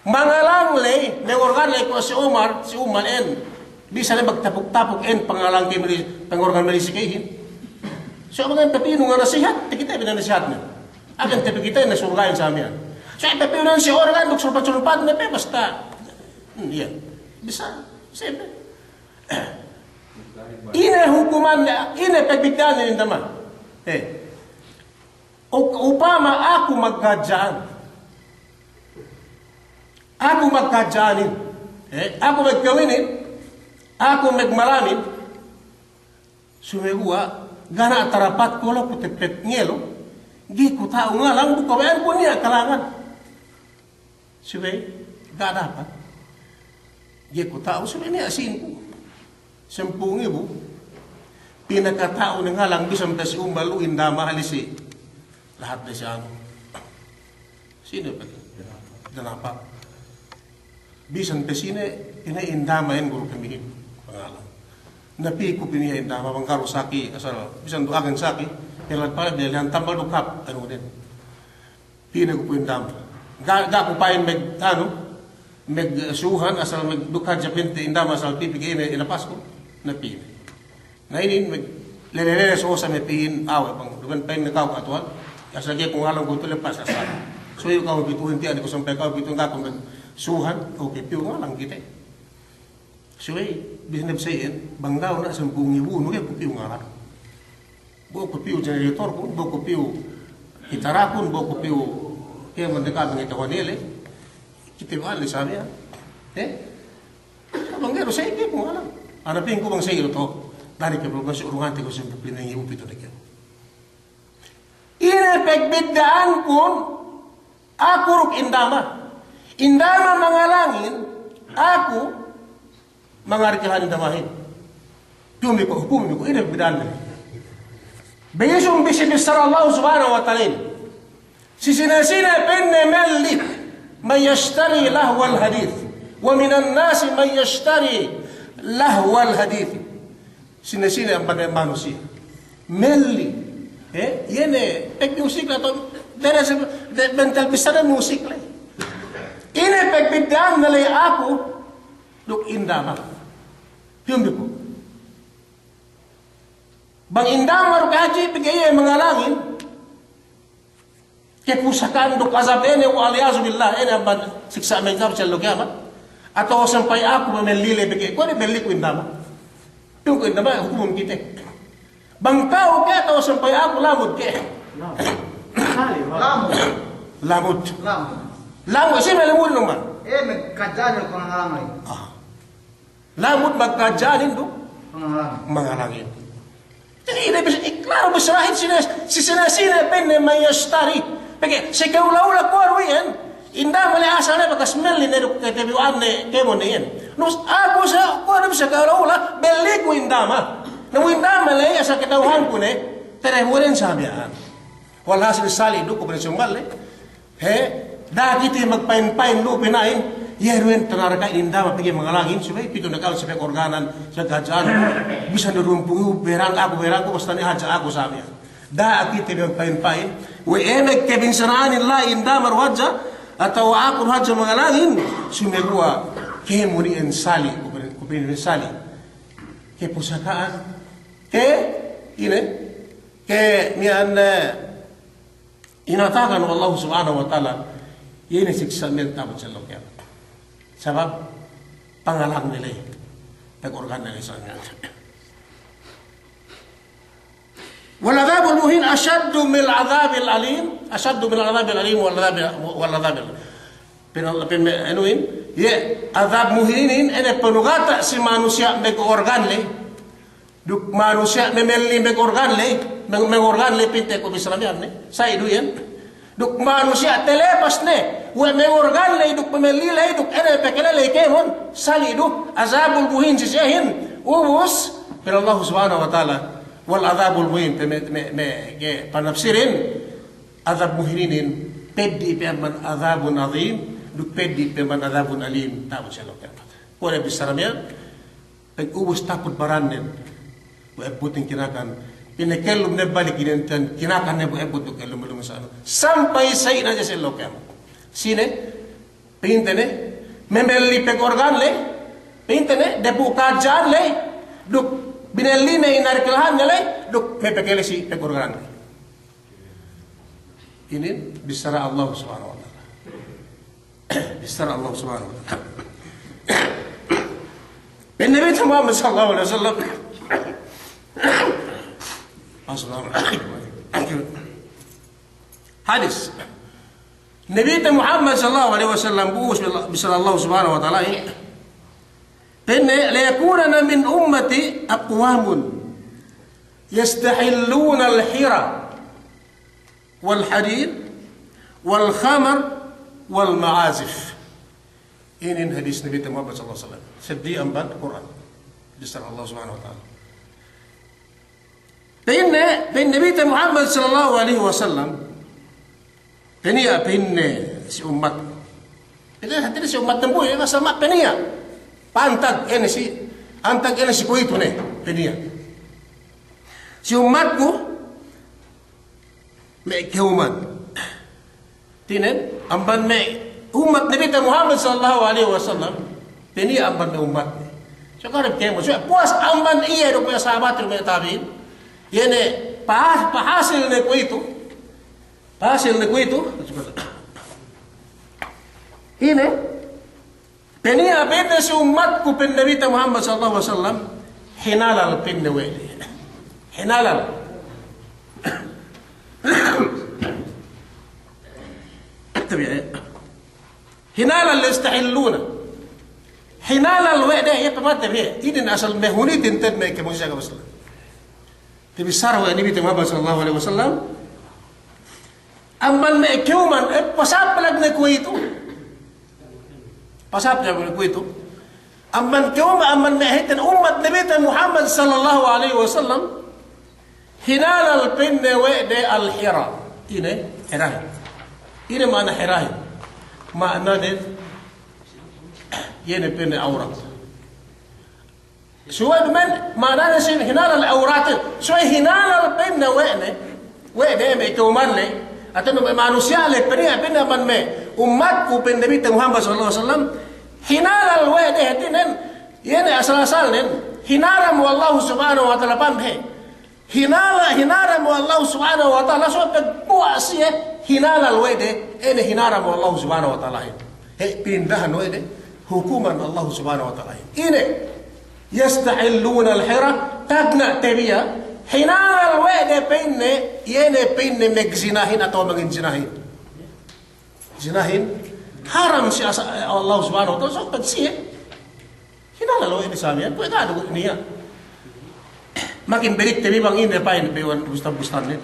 mangalangley, mangorganley kuwe' si Umar, si Umar en. Bisan ne magtapuk-tapuk en pangalang ke mali-, pangorgan mali si kehin. So, bang en papīnu nganasihat, takite bi nasihatnen. Agen tapakite ne surga'in sa miya'an. So, papīnu si organ duk surpat-surpatne pe basta. Hmm, iye. Bisa, sebe. Ine hukumanne, ine pagbidda'annen indama. Eh. Up-, upama aku magkahadja'an. Aku magkahadja'anin. Eh, aku magkawinin. Aku magmalamin. Sumeguwa', ga' ne tarapatku laku tepet ngelo. Ga'i ku ta'u ngalang, bu kabaya'anku niya' kalangan. Subey ga' dapat. Ga'i ku ta'u, subey niya' sīnku. Sampū' ngibu. Pinakata'u ne ngalang bisan pe si umbal lu indama halisi. Lahat ne si anu. Sine pe? Danapak. Bisan pe sine, ine indama en guru kamihin. Pangalang. Na pī ku pī niya' indama, bang garu saki, asal bisan du agen saki, pī ne pala' diyalem tambal du kap, anu den. Pī ne ku pī indama. Ga', ga' ku pa'in mag-, anu, magsuhan, asal mag-, duk hadja pinte indama asal pī, pegge' ine, inapasku. Na pī ne. Na inin mag-, lele-lele so sa me' pīhin awe' bang. Duma'in pa'in ne ka'u katuhan. Asal ga'i ku ngalang ku tu lepas asal. So iyu ka'u pituhin tiya' ne ku sampay ka'u pituhin ga' ku magsuhan. Oke, piyu ngalang kite. Subey, bisan ne bisahin, bang ga'i ne sampū' ngibunu, ga'i ku piyu ngalang. Bo'o ku piyu generatorkun, bo'o ku piyu hitarakun, bo'o ku piyu kēmon de kami ngitahun ele. Kite bale sa miya'an. Eh? Bang ga'i du sa iye ku ngalang. Ana pingku bang sa iye du to. Dari ke belum masuk ruhante ku sampū' lime ngibu pitu de ke. Ine pagbidda'ankun, aku duk indama. Indama mangalangin, aku mangarikahan indamahin. Dumi ku, hukumi ku, ine pagbidda'anne. Bang isab bissā-bissā Allah Subhanahu wa Ta'ala inin. Si sine-sine pa'inne melli, man yashtari lahwal hadith. Wa minan nasi man yashtari lahwal hadith. Sine-sine amban manusiya' melli Eh, iye ne, pegmusik le atawa, dere se, de-, bentel bissā ne musik le. Ine pegbidda'anne le aku duk indama. Piyun bi ku. Bang indama duk hadji, pegge' iye mangalangin. Kepusaka'an duk azab ine, wal iyazu billah, ine amban siksa' mekam si ellew kiyamat. Atawa sampay aku mamelli le pegge', kuwe' ne belliku indama. Pegge' indama hukumun kite. Bang ka'u ke atawa sampay aku lamud ke. Lamud. Lamud. Lamud. Lamud, si me' lamud numa. Eh, me' kajane pangalangan. Ah. Lamud magkaja'anin duk mangalangin. Jadi, ine bis-, iklaru bissarahin sine, si sine-sine pa'inne man yashtari. Pegge' si ka'ula-ula kuwe' du iyan, indama le asal ne bakas melli ne duk katebiyu'anne kēmon ne iyan. Nus aku sa, kuwe' du bissā ka'ula-ula, belliku indama. Namu indama le asal kata'uhanku ne, teremuren sa miya'an. Walhasil sali' du ku pa'in si ummat le. He, da'a kite magpa'in-pa'in lu'u pina'in, iye du iyan tanaraka'in indama pegge' mangalangin, subey pitu ne ka'u si pagorganan, si paghadja'an, bisan du dumpu'u, berang aku, berang aku, basta ne hadja aku sa miya'an. Da'a kite magpa'in-pa'in, we' ine kebinsana'anin la'i indama du hadja, atawa aku du hadja mangalangin, sumeguwa' kēmon iyan sali', ku pa'in, ku pa'in sali'. Kepusaka'an, ke, ine, ke miya'an, eh, Inatakan we' Allahu Subhanahu wa Ta'ala, iye ne siksa' miya'an ta'abut si ellew kiyamat. Sabab pangalangne le, pagorganne le sa miya'an. Wal adhabul muhin ashaddu minal adhabil alim, ashaddu minal adhabil alim wal adhabil, wal adhabil. Pin-, pin-, anuhin, iye, adhab muhin inin, ine panugata' si manusiya' magorgan le, duk manusiya' mamelli magorgan le, mag-, magorgan le pinte ku bissā miya'an ne, sali' du iyan. Duk manusiya' telepas ne, we' magorgan le, duk mamelli le, duk ine pakale le kēmon, sali' du, adhabul muhin si siyehin, ubus, pa'in Allahu Subhanahu wa Ta'ala, wal adhabul muhin, te me', me', me', ke panapsirin, adhab muhin inin, peddi' pe amban adhabun adhim, duk peddi' pe amban adhabun alim, ta'abut si ellew kiyamat. Kuwe' ne bissā miya'an, pag ubus taput barannen, bu ebbutin kinakan. Pinakellum ne balik inin tan kinakan ne bu ebbut duk kellum-kellum sa anu. Sampay sa'i ne hadja si ellew kiyamat. Sine, pa'inte ne, mamelli pagorgan le, pa'inte ne, dapu' kahadja'an le, duk binelli ne inari kalahanne le, duk me' pakale si pagorgan le. Inin bissara Allah Subhanahu wa Ta'ala. Bissara Allah Subhanahu wa Ta'ala. Pa'in Nabi Muhammad sallallahu alaihi wasallam. Hadis. Nabi Muhammad sallallahu alaihi wasallam bu bissara Allah Subhanahu wa Ta'ala. Pa'inne, layakunanna min ummati aqwamun yastahillunal hira wal harir wal khamar wal ma'azif. Inin hadis Nabi Muhammad sallallahu alaihi wasallam. Seddili amban Kur'an. Bissara Allah Subhanahu wa Ta'ala. Pa'inne, pa'in Nabi Muhammad sallallahu alaihi wasallam, peniya' pa'inne si ummat. Pa'inne, hātinen si ummat dambuwa', eh, asal ma' peniya'. Pantag ine si, antag ine si kuwe'itu ne, peniya'. Si ummatku, me' ka'uman. Hātinen, amban me' ummat Nabi te Muhammad sallallahu alaihi wasallam, peniya' amban me' ummatne. So kareb kēmon, so puwas amban iye duk me' sahabat duk me' tabi'in. Iye ne pa-, pahasil ne kuwe'itu. Pahasil ne kuwe'itu. Ine, peniya' pa'inne si ummatku pa'in Nabi te Muhammad sallallahu alaihi wasallam, hinalal pa'inne we' de. Hinalal. Tabi', eh. Hinalal yastahilluna. Hinalal we' de, iye pamante bi, eh. Inin asal me' hunitin te'ed me' kēmon si agama Islam. Tabissara we' Nabi te Muhammad sallallahu alaihi wasallam. Amban me' ka'uman, eh, pasaplag ne kuwe'itu. Pasaplag ne kuwe'itu. Amban ka'uman, amban me' hātinen ummat Nabi te Muhammad sallallahu alaihi wasallam. Hinalal pa'inne we' de al-hira. Ine, hirahin. Ine ma'ana hirahin? Ma'ananen, iye ne pa'inne awrat. Subey duma'in, ma'ananen si hinalal awratin. Subey hinalal pa'inne we' ne. we' de me' kawuman le, atawa me' manusiya' le, pa'inne, pa'inne amban me' ummatku, pa'in Nabite Muhammad sallallahu alaihi wasallam, hinalal we' de, hātinen, iye ne asal-asalnen, hinaram we' Allahu Subhanahu wa Ta'ala pa'in he. Hinala-, hinaram we' Allahu Subhanahu wa Ta'ala, so pagbuwa' siye, hinalal we' de, ine hinaram we' Allahu Subhanahu wa Ta'ala he. He, pinindahan we' de, hukuman Allahu Subhanahu wa Ta'ala he. Ine, yastahillunal hira, tagna' te bi iye, hinalal we' de pa'inne, iye ne pa'inne magzinahin atawa manginzinahin. Zinahin, haram si asa-, Allahu Subhanahu wa Ta'ala, so pagsiye. Hinalal we' de sa miya'an, kuwe' ga' du niya'. Makin belik te bi bang ine pa'in, be wan bustan-bustannen.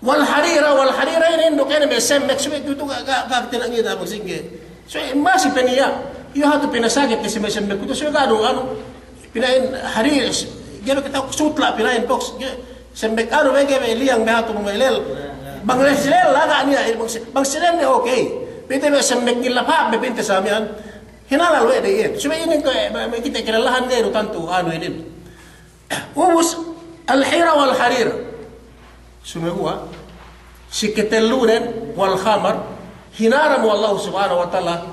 Wal harira, wal harira inin duk ine me' semmek, subey tu'u ga', ga', ga' tinangita magsingge. So, masi pe niya'. Iyu hatu pinasakit ne si me' semmek tu'u, so, ga' du, anu, pina'in harir, ga'i kite sutla' pina'in boks, ga'i, semmek anu, ga'i, ga'i, liyang, ga'i hatu, ga'i lel. Bang lel, si lel, laga' niya', bang si, bang si lel ne, okay. Pa'inte me' semmek ngilap hāp, pa'inte sa miya'an. Hinalal we' de iyan. Subey inin kuwe', me' kite kalalahan ga'i du tantu, anu inin. Ubus, al-hira wal-harir. Sumeguwa', si katellunen, wal-khamar, hinaram we' Allahu Subhanahu wa Ta'ala,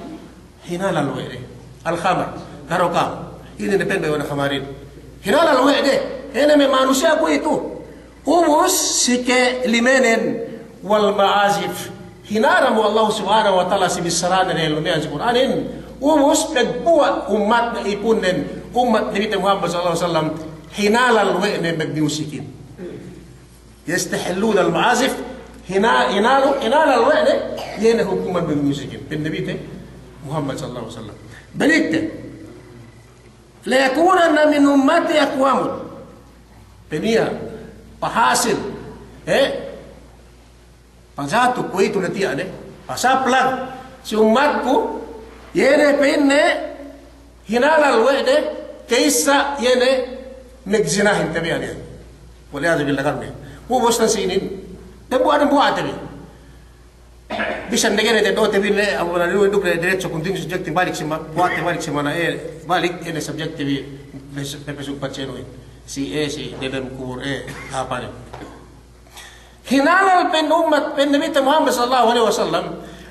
hinalal we' de. Al-khamar, karoka. Inin ne pa'in bayu'an khamarin. Hinalal we' de. Ine me' manusiya' kuwe'itu. Ubus si kelimenen, wal-ma'azif. Hinaram we' Allahu Subhanahu wa Ta'ala si bissaranen, lumeyan si Kur'anin. Ubus pagbuwa' ummat ipunnen, ummat Nabite Muhammad sallallahu alaihi wasallam, hinalal we' ne magmusikin. Yastahillunal ma'azif, hina-, hinalu-, hinalal we' ne, iye ne hukuman magmusikin. Pa'in Nabite Muhammad sallallahu alaihi wasallam. Belik te. Layakunanna min ummati aqwamun. Peniya', pahasil, eh? Pajatu kuwe'itu ne tiya' ne, pasaplag si ummatku, iye ne pa'inne hinalal we' de, ka'issa iye ne magzinahin tabi'an iyan. Wal iyadhu billah, karne. Ubus ne si inin, dambuwa', dambuwa' te bi. Bisan ne ga'i ne te do te bi ne, abu na duk ne diretso kunting subject balik si ma-, buwa' te balik si mana, eh, balik ine subject te bi, pes-, pepesuk pacenu in. Si, eh, si delem kubur, eh, apa ne. Hinalal pa'in ummat, pa'in Nabite Muhammad sallallahu alaihi wasallam,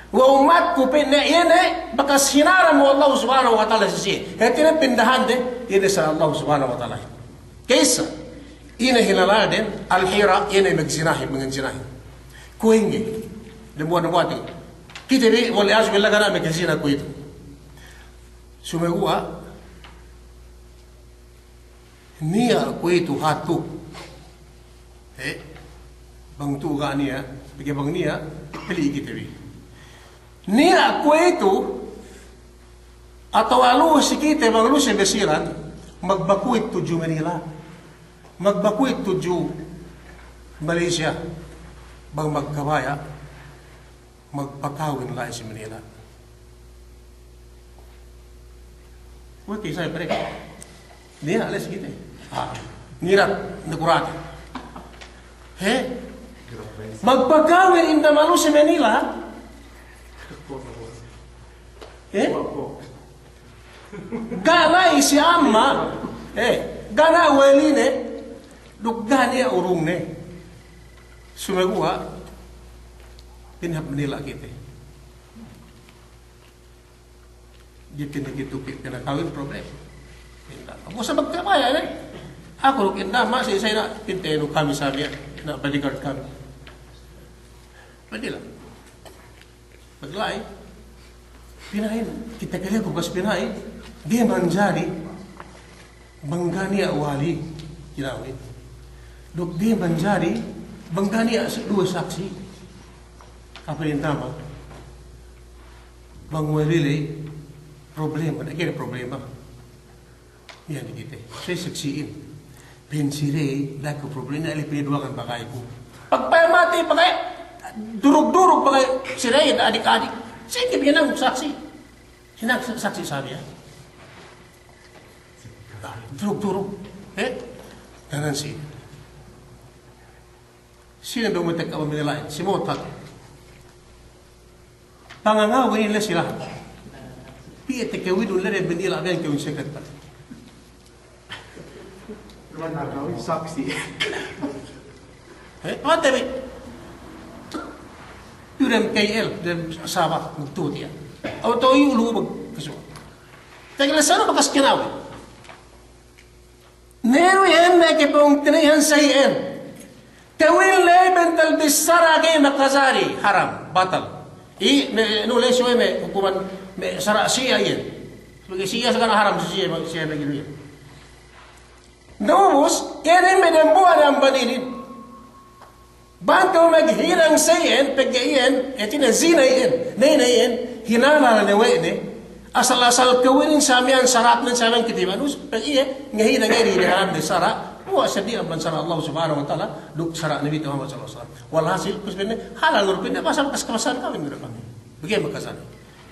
we' ummatku pa'inne, iye ne bakas hinaram we' Allahu Subhanahu wa Ta'ala si siye. Hātinen pindahan de, iye ne sa Allahu Subhanahu wa Ta'ala. Ka'issa, ine hinalal den, al-hira, iye ne magzinahin, manginzinahin. Kuwe' ingge, dambuwa', dambuwa' te. Kite bi, wal iyadhu billah, ga' ne magzina kuwe'itu. Sumeguwa', niya' kuwe'itu hatu. Eh? Bang tu'u ga' niya', pegge' bang niya', pili' kite bi. Niya' kuwe'itu, atawa lu'u si kite bang lu'u si Basilan, magbakuwit tudju Manila. Magbakuwit tudju Malaysia. Bang magkabaya', magpakawin la'i si Manila. Kuwe' ka'issa pare. Niya' le si kite. Ah, nirat, nakurate. He? Magpakawin inda' malu si Manila. He? Ga' la'i si amma'. He? Ga' na weline. Duk ga' niya' urungne. Sumeguwa', pinahāp Manila kite. Ga'i pinakitu, pinakawin, problem. Inda'. Bang sa magkabaya' ne. Aku duk inda' masi sa ina', pinte nu kami sabiya', ina' bodyguard kami. Pwede la. Pagla'i, pina'in, kite kaleku kas pina'in, ga'i manjari, bang ga' niya' wali, kinawin. Duk ga'i manjari, bang ga' niya' duwe saksi'. Apa in tama? Bang wali ley, problema, ne kere problema. Iyan kite. Saksi'in. Pa'in si de, da'a ku problema, ne le pa'in duwangan bagayku. Pagpa'in mati bagay, durug-durug bagay, si de, adik-adik. Sa'ingge pa'in hinang saksi'. Hinang saksi' sabiya'. Durug-durug. Eh? Danan si. Sine be umatek a'a Manila'in, si Motak. Pangangawin le sila. Piye tekewinun le de Manila' be kewin secretary. Saksi'. Eh, pa'inte bi. Iyu dem K L, dem Sabah, magtuhut iyan. Atawa iyu lu'u magkasuwa'. Taga lesanu bakas kinawi. Neru iyan me' kapungtina'ihan sa iyan. Tewil ley bentel bissara ga'i makajari, haram, batal. I, me', nu ley siye me' hukuman, me' sara' Siya iyan. Pegge' Siya sagana haram si Siya, Siya me' ginu iyan. Na ubus, iye ne me' dembuwa' ne amban inin. Bang kew maghinang sa iyan, pegge' iyan, hātinen zina iyan, ne, ne iyan, hinalal ne we' ne, asal-asal kawinin sa miya'an, saratnen sa miya'an katiban, ubus, pegge' iye, ngahinang iye dine haram ne sara', we' seddi amban sara' Allah Subhanahu wa Ta'ala, duk sara' Nabi Muhammad sallallahu alaihi wasallam. Walhasil, ubus pa'inne, halal ne du pa'inne, bang sa bakas kabasahan kawin ne du kami. Pegge' makajari.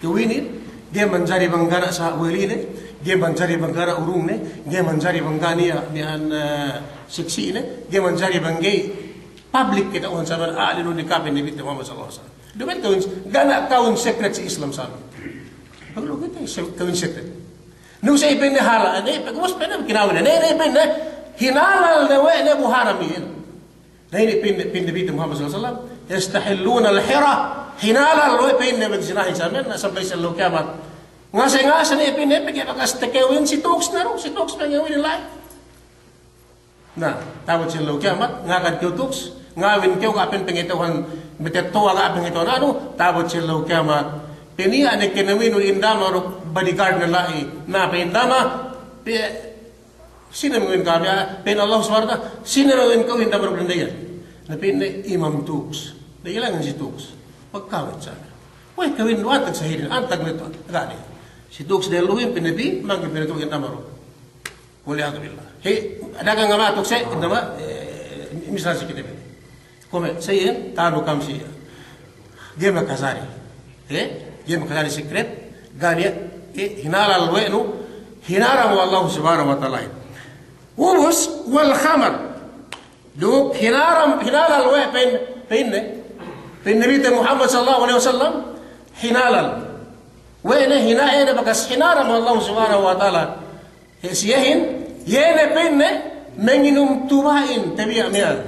Kawinin, ga'i manjari bang ga' niya' sa waline, ga'i manjari bang ga' niya' urungne, ga'i manjari bang ga' niya' miya'an, eh, saksi'ne, ga'i manjari bang ga'i public kata'uhan sa miya'an, ah, anu ne kawin Nabi Muhammad sallallahu alaihi wasallam. Duma'in kawin, ga' niya' kawin secret si Islam sa miya'an. Pegge' lu kite se-, kawin secret. Nu sa iye pa'inne halal, ne, pegge' ubus pa'inne kinawin, ne, ne, pa'inne, hinalal ne we' ne bu haram iyan. Na inin pa'inne, pa'inne Nabi Muhammad sallallahu alaihi wasallam, "Yastahilluna al-hira." Hinalal we' pa'inne magjinahin sa miya'an, na sampay si ellew kiyamat. Ngase-ngase ne pa'inne, pegge' bakas takewin si tuks ne du, si tuks pangewinin la'i. Na, ta'abut si ellew kiyamat, ngakad kew tuks, ngawin kew ga' pe pangata'uhan, matetto'a ga' pangata'uhan anu, ta'abut si ellew kiyamat. Paniya' ne kinawinun in dama duk bodyguard ne la'i, na pa'in dama, pe-, Sine mangawin ka'am, pa'in Allah Subhanahu wa Ta'ala, sine mangawin ka'u in dama duk dende iyan? Na pa'inne imam tuks. Da'a ilangan si tuks. Pagkawin sa. We'ey kawin du, antag sa inin, antag ne tu'. Ga' ne. Si tuks delluhin, pa'inne bi, mangkin pa'inne tu'u in dama duk. Wal iyadhu billah. He, dagang ama tuks, eh, in dama, eh, misal si kite bi. Kuwe' me' sa iyan, ta'anu ka'am si iyan. Ga'i makajari. Eh? Ga'i makajari secret. Ga' niya', eh, hinalal we' nu, hinaram we' Allah Subhanahu wa Ta'ala. Ubus, wal khamr. Duk hinaram, hinalal we' pa'in, pa'inne. Pa'in Nabi te Muhammad sallallahu alaihi wasallam, hinalal. We' ne hina-, eh, ne bakas hinaram we' Allah Subhanahu wa Ta'ala. He, siyehin, iye ne pa'inne, manginum tuba'in, tabiya' miya'an.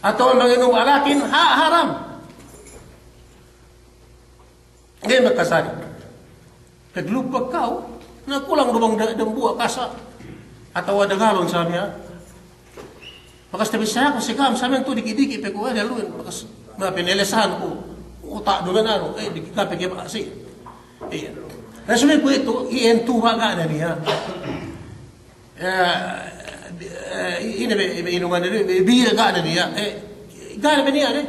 Atawa manginum alakin, ha-, haram. Ga'i makajari. Paglupa ka'u, na kulang du bang da-, dambuwa' kasa'. Atawa da galon sa miya'an. Bakas tabissā ku si ka'am, sa miya'an tu' diki'-diki' pe ku, eh, dalu'in. Bakas, ma pinelesahan ku, uta' du miya'an anu, eh, diki' kape ke ba si. Iye. Na subey kuwe'itu, iyan tuba' ga' ne niya'. Eh, eh, ine be, be inuman ine, be, bir ga' ne niya'. Eh, ga' ne be niya' ne.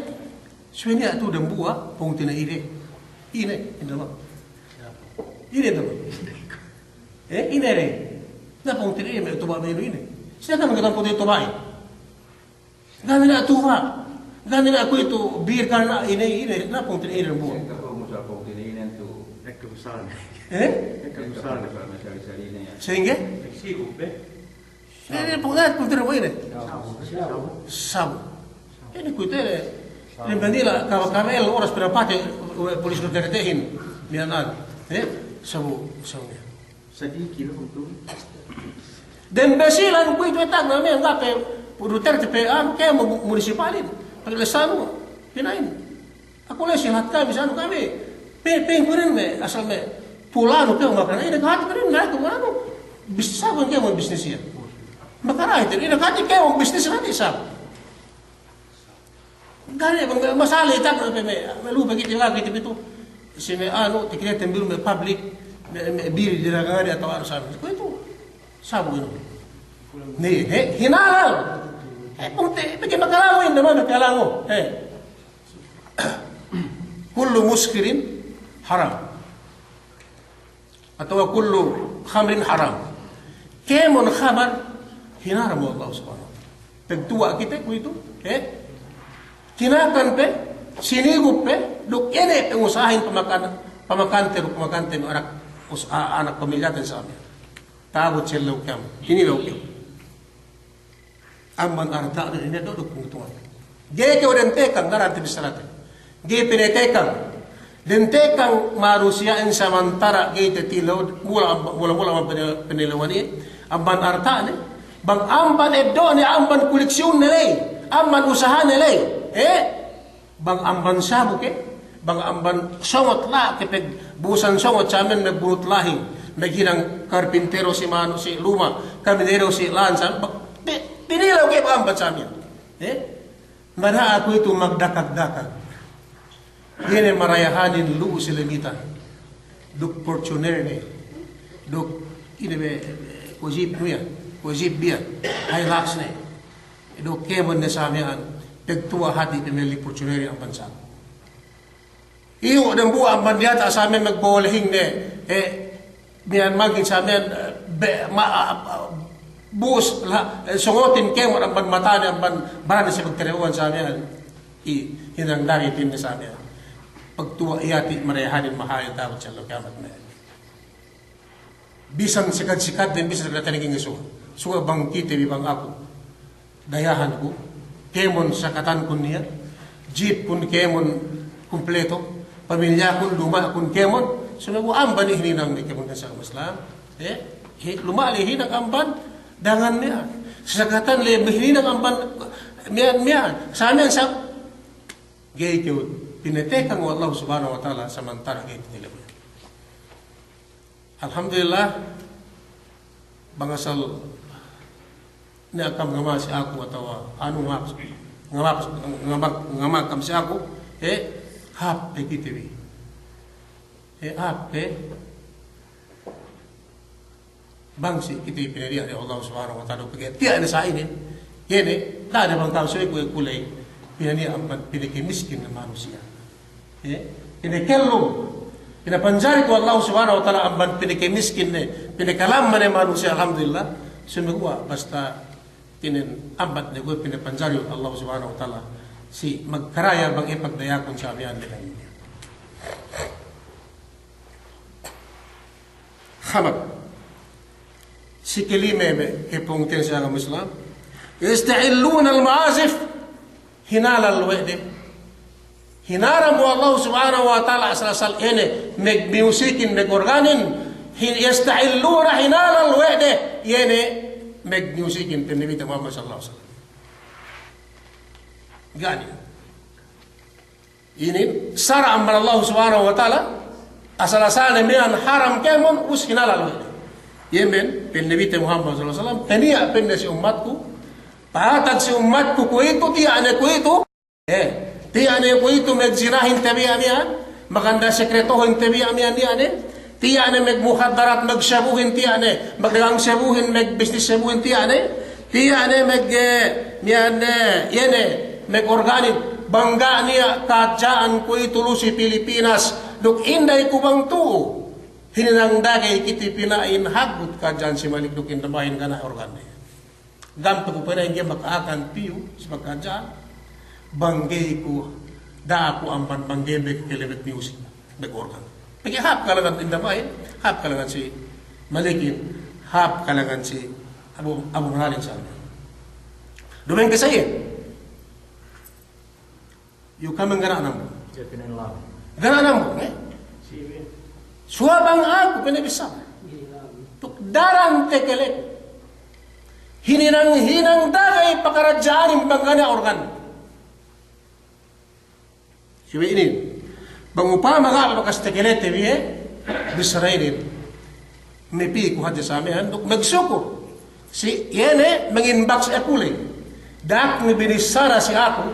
Subey niya' tu' dambuwa', pungtina'i ine. Ine, ine ma. Ine ma. Eh, ine ne. Na pungtina'i ine, me' tuba' me' inu ine. Sine ka'am kite pungtina'i tuba' ine. Ga' ne niya' tuba'. Ga' ne niya' kuwe'itu, bir ga' ne niya' ine, ine, na pungtina'i ine dambuwa'. Sa'ingge ka'u musal pungtina'i ine tu'. Ekka musal. Eh? Ekka musal. Sa'ingge? Sa'ingge? Ine, ine, pungtina'i, pungtina'i dambuwa' ine. Sabu. Sabu. Ine kuwe'itu ine. Ine Manila, kama-, kama el oras pinapatey, we', polis Dutertehin. Miya'an. Eh? Sabu, sabu. Sadiki' lahum tu'. Dem Basilan kuwe'itu we' tagna' me' ga' pe, Duterte pe anu, kēmon mu-, munisipalin. Paglasahan pina'in. Aku la'i si lahat kami, si anu kami. Pe-, pa'inku inin me', asal me', pulanu kēmon makan. Ine kahati inin me' aku anu. Bis-, sabu kēmon bisnis iyan. Makara'it, ine kahati kēmon bisnis iyan, sabu. Ga' ne, bang masala itak, me', me', me' lupa kite, ga' kite pitu. Si me' anu, tikite tembiru me' public, me', me' biri diragangan atawa anu sabi. Kuwe'itu, sabu inu. Ne, ne, hinalal. Eh, pungte, pegge' makalango in, dama makalango. Eh. Kullu muskirin haram. Atawa kullu khamrin haram. Kēmon khamar, hinaram we' Allah Subhanahu wa Ta'ala. Pagtuwa' kite kuwe'itu, eh? Kinakan pe, sinigup pe, duk ine pe usahahin pamakan, pamakante, duk pamakante me' anak, us-, a-, anak pamilyaten sa miya'an. Ta'abut si ellew kiyamat. Ine la'i kew. Amban arta'nen ine duk pungtina'i. Ga'i kew dentekang, ga' ne tabissarate. Ga'i pinatekang. Dentekang manusiya'in samantara' ga'i tatilew, mula, mula, mula amban pine-, pinilewan iye. Amban arta'ne. Bang amban eddo'ne, amban koleksiyonne ley. Amban usahane ley, eh? Bang amban sabu ke, bang amban songot la ke pegbusan songot samen megbunut lahing, meghinang karpintero si manu si luma', kaminero si lān samen, bang, pi-, pinilew ke bang amban samen. Eh? Mana'a kuwe'itu magdakag-dakag. Iye ne marayahanin lu'u si lemitan. Duk Fortuner ne. Duk ine be, kuwe' jeep nu iyan. Kuwe' jeep biyan. Hilux ne. Duk kēmon ne sa miya'an. Pegtuwa' hati' pe melli Fortuner amban sa. Iyu' dambuwa' amban diyata' sa miya'an magbolehingne. Eh, Miya'an magin sa miya'an, eh, be-, ma-, ah, ah, bus la, eh, songotin kēmon amban matane amban barane si pagterewan sa miya'an. I, hinang dagi pa'inne sa miya'an. Pagtuwa' iyati' marayahanin mahalin ta'abut si ellew kiyamat me'. Bisan sikad-sikadnen, bisan sikad-sikadnen ngisuwa. Suwa' bang kite bi bang aku. Dayahanku, kēmon sakatankun niya', jeepkun kēmon kumpleto, pamilyakun, luma'kun kēmon, sumeguwa' amban hininang ne kēmon kan sa Islam, eh, hi-, luma' le hinang amban dangan miya'an, sakatan le hininang amban miya'an, miya'an, sa miya'an sa, ga'i kew pinatekang we' Allah Subhanahu wa Ta'ala samantara' ga'i tinilewin. Alhamdulillah, bang asal niya' kam ngama si aku atawa anu ngama, ngama, ngama, ngama kam si aku, eh, hāp pe kite bi. Eh, hāp pe. Bang si kite bi pinaniya' we' Allah Subhanahu wa Ta'ala, pegge' tiya' ne sa inin, iye ne, da'a ne bang kam si aku, aku ley, pinaniya' amban pinakamiskin ne manusiya'. Eh, pinakellum, pinapanjari ku Allah Subhanahu wa Ta'ala amban pinakamiskin ne, pinakalamma ne manusiya', alhamdulillah. Sumeguwa' basta tinen ambat ne kuwe' pinapanjari Allah Subhanahu wa Ta'ala si magkaraya bang ipagdayakun sa miya'an ne kaniya. Hamak. Si kelime me' kepungtina'i si agama Islam. Yastahillunal ma'azif. Hinalal we' de. Hinaram we' Allah Subhanahu wa Ta'ala asal-asal ine, magmusikin, magorganin, hin-, yastahilluna hinalal we' de, iye ne magmusikin, pa'in Nabi Muhammad sallallahu alaihi wasallam. Ga' niya'. Inin sara' amban Allah Subhanahu wa Ta'ala, asal-asal ne miya'an haram kēmon, us hinalal we' de. Iye men, pa'in Nabi Muhammad sallallahu alaihi wasallam, paniya' pa'inne si ummatku, Pahatag si ummatku kuwe'itu, tiya' ne kuwe'itu. Eh, tiya' ne kuwe'itu magzinahin tabiya' miya'an, maganda sekretohin tabiya' miya'an, tiya' ne. Tiya' ne magmukhaddarat, magsabuhin, tiya' ne. Magdagang sabuhin, magbisnis sabuhin, tiya' ne. Tiya' ne mag, eh, miya'an, eh, iye ne, magorganin. Bang ga' niya' kahadja'an kuwe'itu lu si Pilipinas. Duk inday ku bang tu'u. Hininang dagey kite pina'in hagut kahadja'an si Malik duk inday bahin ga' niya' organ ne. Ga'i pe ku pina'in ga'i maka'akan piyu si pagkahadja'an, bang ga'i ku da'a ku amban bang ga'i me' kelemet music, me' organ. Pegge' hāp kalangan inda ma'in, hāp kalangan si Malikin, hāp kalangan si Abu, Abu Mahalin sa'an. Duma'in ke sa iye. Iyu kami ga' niya' nambu'. Ga' niya' nambu', eh? Suwa' bang aku pinabissā. Duk daran tekeleku. Hininang-hinang dagey pakaradja'anin bang ga' niya' organ. Iyu inin. Bang upama ga' bakas tekelete bi, eh? Bissara inin. Mapī ku hadja sa miya'an duk magsukur. Si iye ne manginbaks aku ley. Da'ak ne binissara si aku.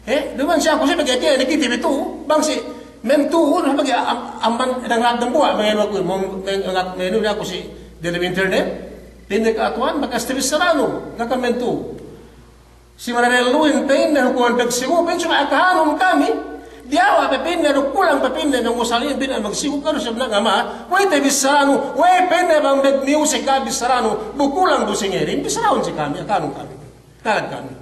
Eh, duma'in si aku si pegge' tiya' ne kite bi tu'u. Bang si men tu'u, pegge' am-, amban danglag dambuwa', mangaku, mangaku, mangaku aku si dalem internet. Pa'inne, "Ka'atuwan, bakas tabissaranu, ga' kam men tu'u." Si manadelluhin pa'inne hukuman pagsibu, pa'in suma akahanun kami, diyawa' pe pa'inne, duk kulang pe pa'inne, bang usalin pa'inne magsibu, kadu sab nangama, we'ey tabissaranu, we'ey pa'inne bang magmusic ga' bissaranu, bu kulang du si ngeri, bissarahun si kami, akahanun kami. Tagad kami.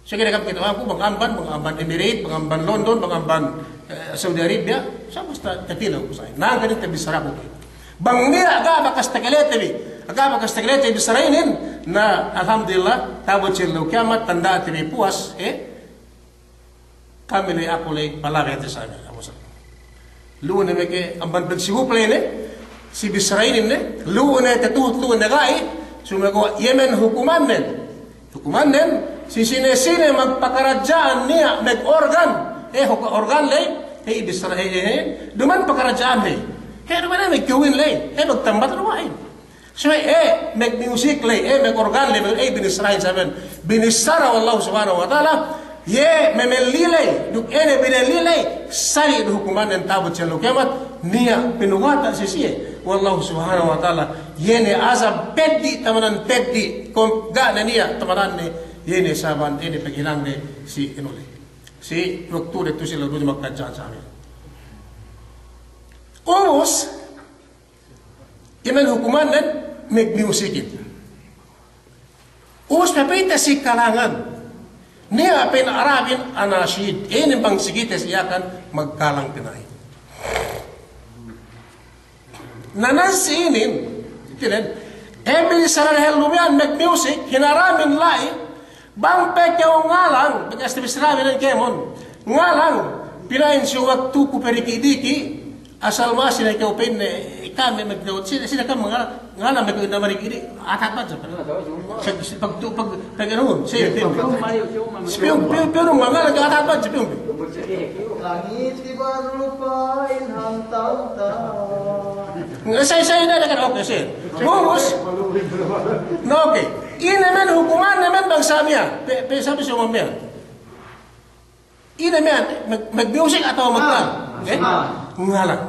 Sige ne kam kite aku, bang amban, bang amban Emirate, bang amban London, bang amban, eh, Saudi Arabia, sa' basta tatilew ku sa'in. Nangkan tabissaraku. Bang niya' ga' bakas tekelete bi, ga' bakas tekelete bissara inin, na, alhamdulillah, ta'abut si ellew kiyamat, tanda'te bi puwas, eh? Kami ley, aku ley, palabey te sa' iyan, Abu Sa. Lu'u ne meke amban pagsibu pe ley ne, si bissara inin ne, lu'u ne tatuhut lu'u ne ga'i, sumeguwa' iye men hukumannen, hukumannen, Si sine-sine magpakaradja'an niya' magorgan, eh, huk-, organ ley, eh, ibisara, eh, eh, eh, duma'in pakaradja'an ley. Eh, duma'in magkawin ley, eh, magtambat duma'in. So, eh, magmusic ley, eh, magorgan ley, eh, binissarahin saben. Binissara we' Allahu Subhanahu wa Ta'ala, iye mamelli ley, duk ine binelli ley, sali' du hukumannen ta'abut si ellew kiyamat, niya' pinugata' si siye we' Allahu Subhanahu wa Ta'ala, iye ne azab peddi' tamanan peddi', kom-, ga' ne niya' tamananne, iye ne saban, iye ne paghinangde si inu ley. Si waktu de tu si lalu makaja'an sabe. Ubus, iman hukumannen magmusikin. Ubus papite si kalangan. Niya' pa'in Arabin anashid. Inin bang si kite si Yakan magkalang pina'in. Na nan si inin, itilen, ebil sara dehellu miya'an magmusic, hinaramin la'i, bang pe kew ngalang, bakas tabis rabi nan kēmon, ngalang, pina'in si waktuku pe diki'-diki', asal masi ne kew pa'inne, kami magdaut, sine, sine kam ngalang, ngalang me' kew inda mariki' di, atat badja. Pag, pag, pag, pag, pag, anu, si, piyung, piyung, piyung, piyung, ngalang, atat badja, piyung. Langit iban lupa in hantang-tang. Nga, say, say, na, na, okay, say. Ubus. Na, okay. Ine men hukumanne men bang sa miya'an. Pe, pe, sabi sa miya'an. Ine miya'an, mag-, magmusic atawa magkalang? Ah. Eh? Ah. Ngalang.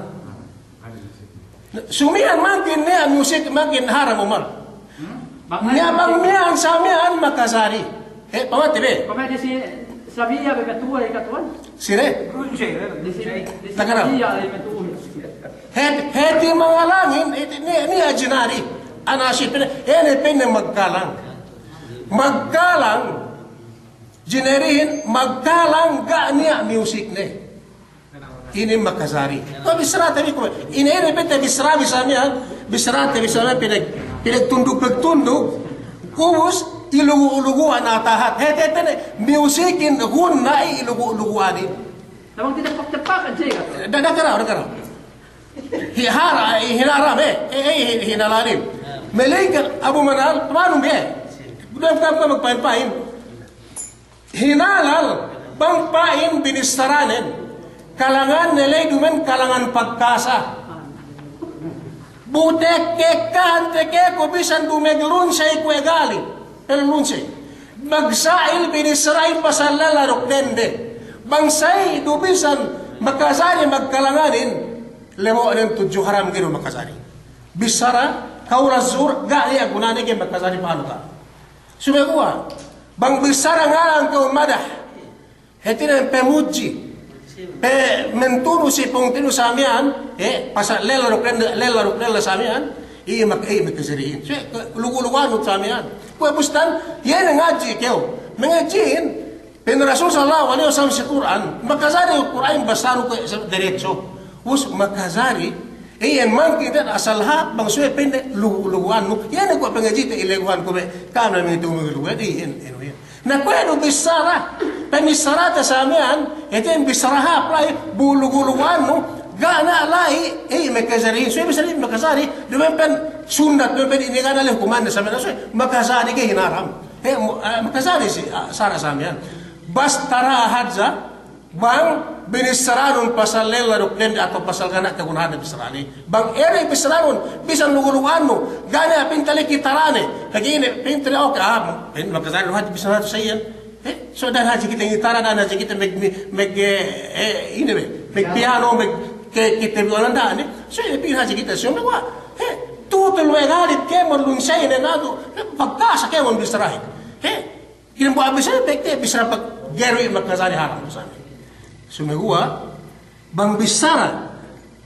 Sumiyan mangkin niya' music mangkin haram, Umar. Hmm? Niya' bang miya'an sa miya'an makajari. Eh, pamati be. Pamati si Sabiya be katuwa, eh, katuwa. Sine? Di si, di si Sabiya, eh, katuwa. Hāti, hāti mangalangin, eh, niya', niya' jinari. Anashid, pa'inne, eh, ne pa'inne magkalang. Magkalang. Jinarihin magkalang ga' niya' musikne. Inin makajari. Kuwe' bissarate bi kuwe'. Ine, ine pa'inte bissara bi sa miya'an, bissarate bi sa miya'an pinag-, pinagtunduk-pagtunduk. Ubus, ilugu'-lugu'an atahat. Hāti, hāti ne, musikin gunna i ilugu'-lugu'anin. Tabang tinappak-tappakan siye. Da-, dakaraw, dakaraw. Hi-, hara-, hinaram, eh. Eh, eh, hi-, hinalalim. Malaingkan Abu Manal, manum, eh. Diyalem kam, kam magpa'in-pa'in. Hinalal, bang pa'in binissaranen, kalanganne ley duma'in kalangan pagkasa. Bu tekka-tekka, tekka ku bisan du maglunsey kuwe' gali, maglunsey. Magsa'il binissarahin pasal lella duk dende. Bang sa'il du bisan makajari magkalanganin, lebo'nen tudju haram ga'i du makajari. Bissara, qawlu zur, ga' niya' gunane ga'i makajari pahalu ka. Sumeguwa', bang bissara ngalang kew madah, hātinen pamudji, pe-, mentunu si pungtinu sa miya'an, eh, pasal lella duk lella, lella duk lella sa miya'an, iye mak-, iye makajarihin. Suwe, lugu'-lugu'annu sa miya'an. Kuwe' bustan, iye ne ngadji' kew. Mangadji'in, pa'in Rasul sallallahu alaihi wasallam si Kur'an, makajari Kur'an basanu kuwe' sa-, derecho. Ubus makajari, iyan mangkin asal hāp bang suwe pa'inne lugu'-lugu'annu. Iye ne kuwe' pangadji'te ileguhan kuwe' ka'am ne mangitu lugu'-lugu'an, iyan, iyan, iyan. Na kuwe' du bissara, pamissarate sa miya'an, hātinen bissara hāp la'i, bu lugu'-lugu'annu, ga' niya' la'i, eh, makajari, suwe bissara makajari, duma'in pa'in sunnat, duma'in pa'in ine ga' niya' la'i hukumanne sa miya'an, suwe, makajari ga'i hinaram. Eh, mu-, eh, makajari si, ah, sara' sa miya'an. Basta da'a hadja, bang binissaranun pasal lella duk dende atawa pasal ga' niya' kagunahanne bissarane. Bang ere' binissaranun, bisan lugu'-lugu'annu, ga' niya' pintali kitarane. Pegge' ine, pintali, oke, ah, pin-, makajari du hadja bissara sa iyan. Eh, so da'a hadja kite ngitara, da'a hadja kite mag-, mag-, eh, eh, ine be, magpiano, mag-, ke-, kite bi walan da'a ne. So, eh, pin hadja kite, so, magwa, eh, tutul we' galit kēmon lunseyne natu', eh, pagkasa kēmon bissarahin. Eh, Ine bu abis ne pegge' bissara pag-, ga'i du makajari haram bissara. Sumeguwa', bang bissara,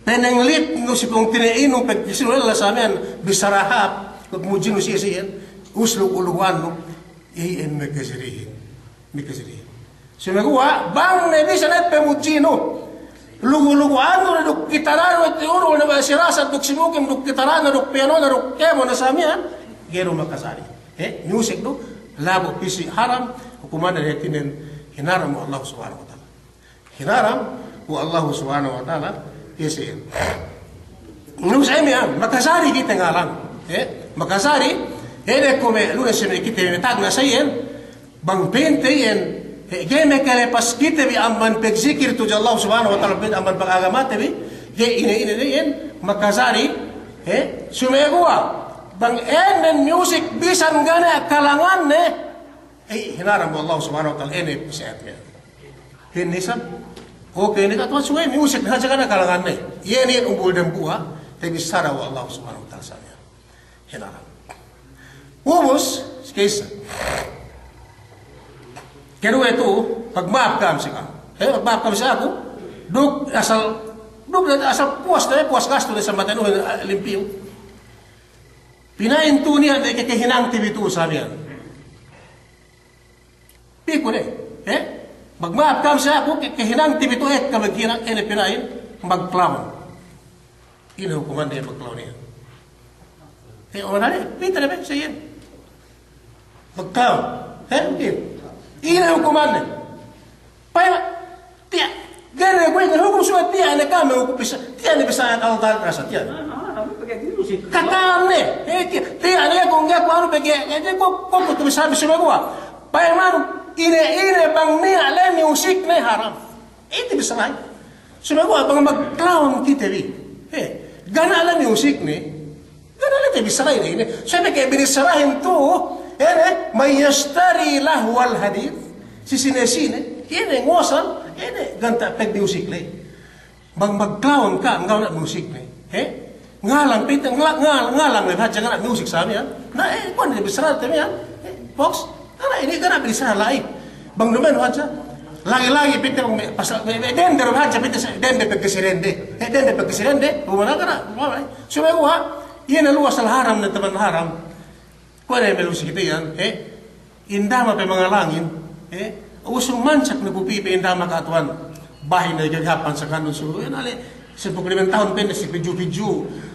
pananglitnu si pungtina'inu pegge' sinu lella sa miya'an bissara hāp, pagmudjinu siye-siye, ubus lugu'-lugu'annu, iyan makajarihin. Makajarihin. Sumeguwa', bang ne bisan ne pamudjinu, lugu'-lugu'annu duk kitaranu, ti'urul ne ba si rasat duk si mukim duk kitaranu duk piyanonu duk kēmon sa miya'an, ga'i du makajari. Eh, music du, labu' pī si haram, hukumanne hātinen hinaram we' Allah Subhanahu wa Ta'ala. Hinaram we' Allah Subhanahu wa Ta'ala, iye siye. Nus emi an, makajari kite ngalang. Eh, makajari, ede kuwe' lunes emi kite me' tagna' sa iyan, Bang pa'inte iyan, he, ga'i makalepas kite bi amban pagzikir tudju Allah Subhanahu wa Ta'ala, pa'inte amban pagagamate bi, ga'i ine-ine ne iyan makajari, he, sumeguwa' bang ēnnen music bisan ga' ne kalanganne, eh, hinaram we' Allah Subhanahu wa Ta'ala, ine, sa'at me'. He, ne isab, oke, ne katu suwe music hadja ga' ne kalanganne. Iye ne umbul dambuwa', tabissara we' Allah Subhanahu wa Ta'ala sa miya'an. Hinaram. Ubus, si ka'issa. Keduwe tu'u, pagma'ap kam si kam. Eh, pagma'ap kam si aku. Duk asal, duk asal puwas, eh, puwas gastu ne sa matanuhin, eh, limpiyu. Pina'in tu'u niya' ne ke, kehinangte bi tu'u sa miya'an. Piku ne, eh? Magma'ap kam si aku, ke, kehinangte bi tu'u ekka maghinang, ine pina'in, magclown. Ine hukumanne magclown iyan? Eh, o mane, pita ne be, sa iyan. Magclown. Eh, ine. Ine hukumanne? Pa'in, tiya', Ga'i ne kuwe' ne hukum suwe tiya' ne kami hukum bisa, tiya' ne bisa Allah Ta'ala rasa tiya' ne. Katam ne, eh, tiya', tiya' ne kuwe' ga'i kuwe' anu pegge', eh, kuwe', kuwe' tu bisa, bisa kuwe'. Pa'in manu, ine, ine bang niya' le music ne haram. Ite bissarahin. Sumeguwa' bang magclown kite bi. Eh, ga' niya' le music ne. Ga' ne le tabissarahin ine. Sabe ke binissarahin tu'u, ine, man yashtari lahwal hadith, si sine-sine, ine, ngosal, ine, ganta' pagmusic le. Bang magclown ka'am, ga' ne music ne. He? Ngalang pite, nga-, nga-, ngalang ne hadja ga' ne music sa miya'an. Na, eh, kuwe' ne bissarate miya'an. Eh, box, Kana' ine, kana' bisa la'i. Bang duma'in hadja. Lagi'-lagi' pite bang me', pasal me', me' dende du hadja pite sa, dende pegge' si dende. Eh, dende pegge' si dende. Bumana kana', bumana. Sumeguwa', iye ne luwas al haram ne taman haram. Kuwe' ne me' luwas kite iyan, eh. Indama pe mangalangin, eh. Usung mansak ne kupi pe indama ka'atuwan. Bahi' ne gagapan sa kandung suru. Iye ne le, sampū' limang tahun pe ne si pidju-pidju.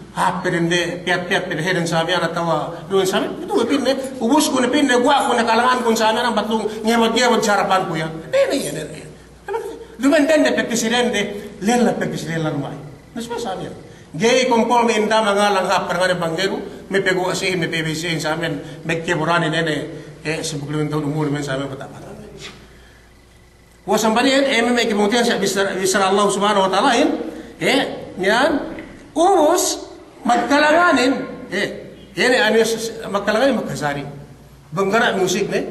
Hāp pe dende, piyat-piyat pe dende, heden sa miya'an atawa duwen sa miya'an. Itu pe ne, ubusku ne pe ne, guwa'ku ne kalangankun sa miya'an, ambat lu ngebot-ngebot si harapanku iyan. Dende iye, dende iye. Duma'in dende pegge' si dende, lella pegge' si lella duma'in. Na subey sa miya'an. Ga'i kompol me' indama ngalang hāp pe dende bang ga'i du, me' paguwa' sihin, me' pebey sihin sa miya'an, me' keboranin ine, eh, sampū' limang tahun umul me' sa miya'an, bata'-bata'. Kuwe' sambalihin, eh, me', me' kibungtihan sa bissara, bissara Allah Subhanahu wa Ta'alahin, eh, miya'an, ubus, magkalanganin, eh, iye ne anu s-, s-, magkalanganin magkajari. Bang ga' ne music ne,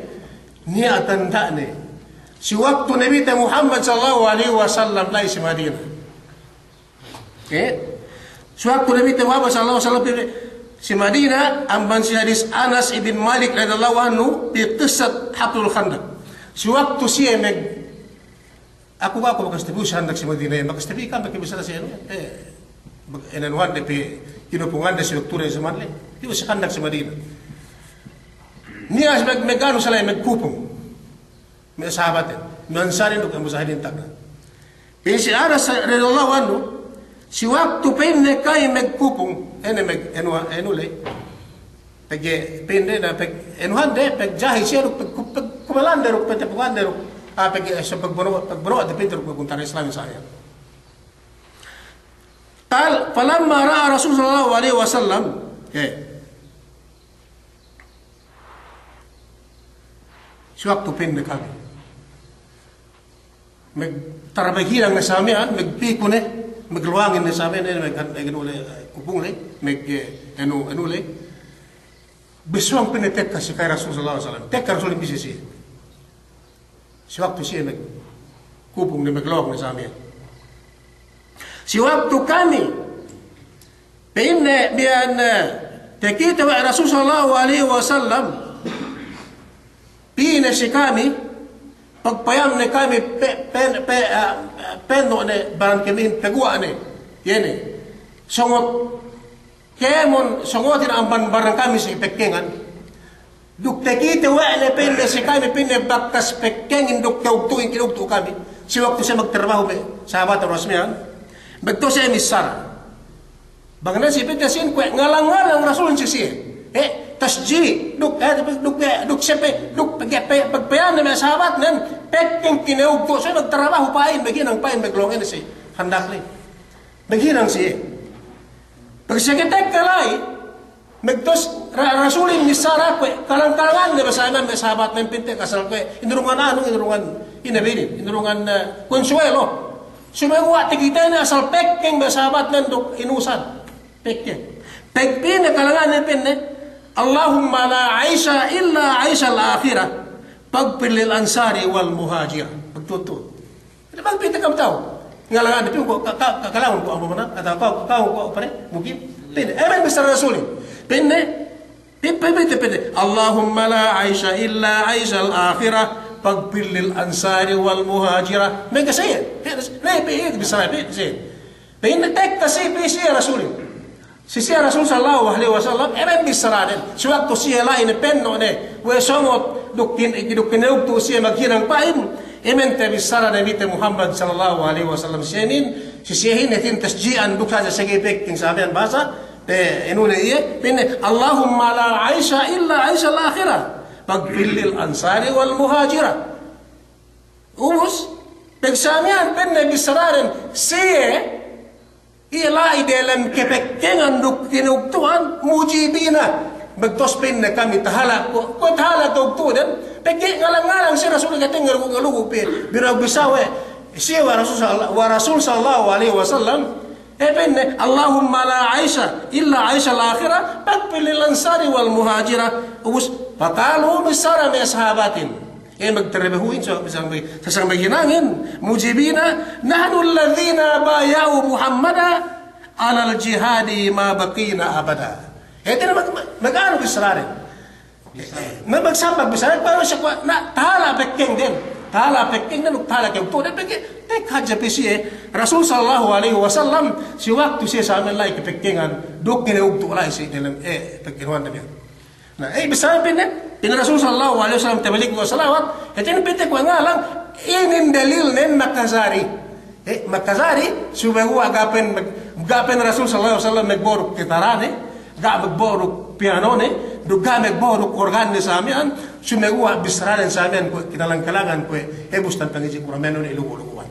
niya' tanda'ne. Si waktu Nabite Muhammad sallallahu alaihi wasallam la'i si Madina. Eh? Suwaktu Nabi te Muhammad sallallahu alaihi wasallam pī si Madina, amban si hadis Anas ibn Malik radiyallahu anhu, fi qissat Hafrul Khandaq. Suwaktu siye meg-, aku, aku bakas tabi' si Khandaq si Madina, bakas tabi' kan pegge' bissara siye, eh, bag-, ine anuhande pe, kinupungande si waktu de zaman le, tabi' si Khandaq si Madina. Niya' si meg-, meganu sa la'i, megkupung. Me' sahabatin, me' Ansarin duk me' Mujahidin tagna'. Pa'in si Anas radiyallahu anhu, si waktu pa'inne kami megkupung, ine meg-, inu, inu le. Pegge' pa'inne na peg-, inuhande, pegjahil siye duk peg-, peg-, kumalande duk pegtepungande duk, ah, pegge', eh, so pegbono', pegbono' de pa'inte duk pegkuntara Islamin sa iyan. Qal, falamma ra'a Rasul sallallahu alaihi wasallam, eh. Si waktu pa'inne kami. Meg-, tara meghinang ne sa miya'an, megpiku ne, megluwangin ne sa miya'an, ine, meg-, meg-, anu le, kupung le, meg-, eh, anu, anu le. Bessuwang pa'inne tekka si kami Rasul sallallahu alaihi wasallam. Tekka Rasul pī si siye. Si waktu siye megkupung ne, megluwang ne sa miya'an. Si waktu kami, pa'inne miya'an, eh, takite we' Rasul sallallahu alaihi wasallam, pī ne si kami, pagpayam ne kami pe-, pe-, pe-, eh, penno' ne baran kamihin, paguwa' ne, iye ne. Songot Kēmon songotin amban baran kami si pekkengan. Duk takite we' ne pa'inne si kami pa'inne bakas pekkengin duk taugtu'in kinugtu' kami. Si waktu siye magtrabahu me' sahabat Rasul miya'an. Begtu siye missara. Bang ne si pa'inte sin kuwe' ngalang-ngalang Rasul si siye. Eh, tasji', duk, eh, duk, eh, duk siye pe, duk pe, pe, pe, pagpayanne me' sahabatnen, pekkeng kinugtu' siye magtrabahu pa'in, maghinang pa'in, magluwang ine si Khandaq le. Maghinang siye. Pag siye tekka la'i, Magtūs ra-, Rasulin bissara kuwe', kalang-kalangan ne basa iman me' sahabatnen pa'inte asal kuwe', inurungan anu, inurungan ine be inin, inurungan, eh, konsuwelo. Sumeguwa' takitene asal pekkeng me' sahabatnen duk inusan. Pekkeng. Pa'inne kalangannen pa'inne, "Allahumma la aisha illa aishal akhirah, faghfir lil ansari wal muhajirah." Magtūtū. Pa'inte bang pa'inte kam ta'u. Ngalangan pa'inte kuwe', ka-, ka-, ka-, kalangan kuwe' apa mana? Atawa kuwe', kuwe' apa ne? Mungkin. Pa'inne, eh, pa'inne bissara Rasulin. Pa'inne, pa'inne, pa'inne, pa'inne, "Allahumma la aisha illa aishal akhirah, faghfir lil ansari wal muhajirah." Maka siye, pa'inne, pa'inne, bissara, pa'inne, siye. Pa'inne tekka siye, pa'inne siye Rasulin. Si siye Rasul sallallahu alaihi wasallam, eh, pa'inne bissaranen. Si waktu siye la'i ne penno' ne, we' songot, duk kin-, duk kinugtu' siye maghinang pa'in, eh, pa'inte bissara Nabite Muhammad sallallahu alaihi wasallam siyenin, si siyehin hātinen tasji'an duk hadja sege pekkeng samiyan basa, pe inune iye, pa'inne, "Allahumma la aisha illa aishal akhirah, faghfir lil ansari wal muhajirah." Ubus, pegge' samiyan pa'inne bissaranen, siye, iye la'i delem kepekkengan duk kinugtu'an mujibina. Magtūs pa'inne kami tahala', kuwe', kuwe' tahala' kugtu'den, pegge' ngalang-ngalang si Rasul kite ngalugu-ngalugu pe, bira bisawe, siye we' Rasul sal-, we' Rasul sallallahu alaihi wasallam, eh, pa'inne, "Allahumma la aisha illa aishal akhirah, faghfir lil ansari wal muhajirah." Ubus, faqalu, bissara me' sahabatin. Eh, magtarabihuhin, so, sasang maghinangin, mujibina, "Nahnu alladhina baya'u Muhammada alal jihadi ma baqina abada." Eh, hātinen mag-, mag-, mag-anu bissaranen. Na magsambag bissara, baru siye kuwe' na, tahala' pekkengden. Tahala' pekkengden, tahala' kugtu'den, pegge' tekka hadja pe siye Rasul sallallahu alaihi wasallam, si waktu siye samiyan la'i kepekkengan, duk kinugtu' la'i siye delem, eh, pegge' inuwan damiyan. Na, eh, bissara pa'inne, pa'in Rasul sallallahu alaihi wasallam tabalik we' salawat, hātinen pa'inte kuwe' ngalang, inin dalilnen makajari. Eh, makajari, sumeguwa' ga' pa'in, ga' pa'in Rasul sallallahu alaihi wasallam magbo'o duk kitarane, ga' magbo'o duk piyanone, duk ga' magbo'o duk organne samiyan, sumeguwa' bissaranen samiyan kuwe' kinalang-kalangan kuwe', eh, bustan tangiji kuramenon ilugu-luguwan.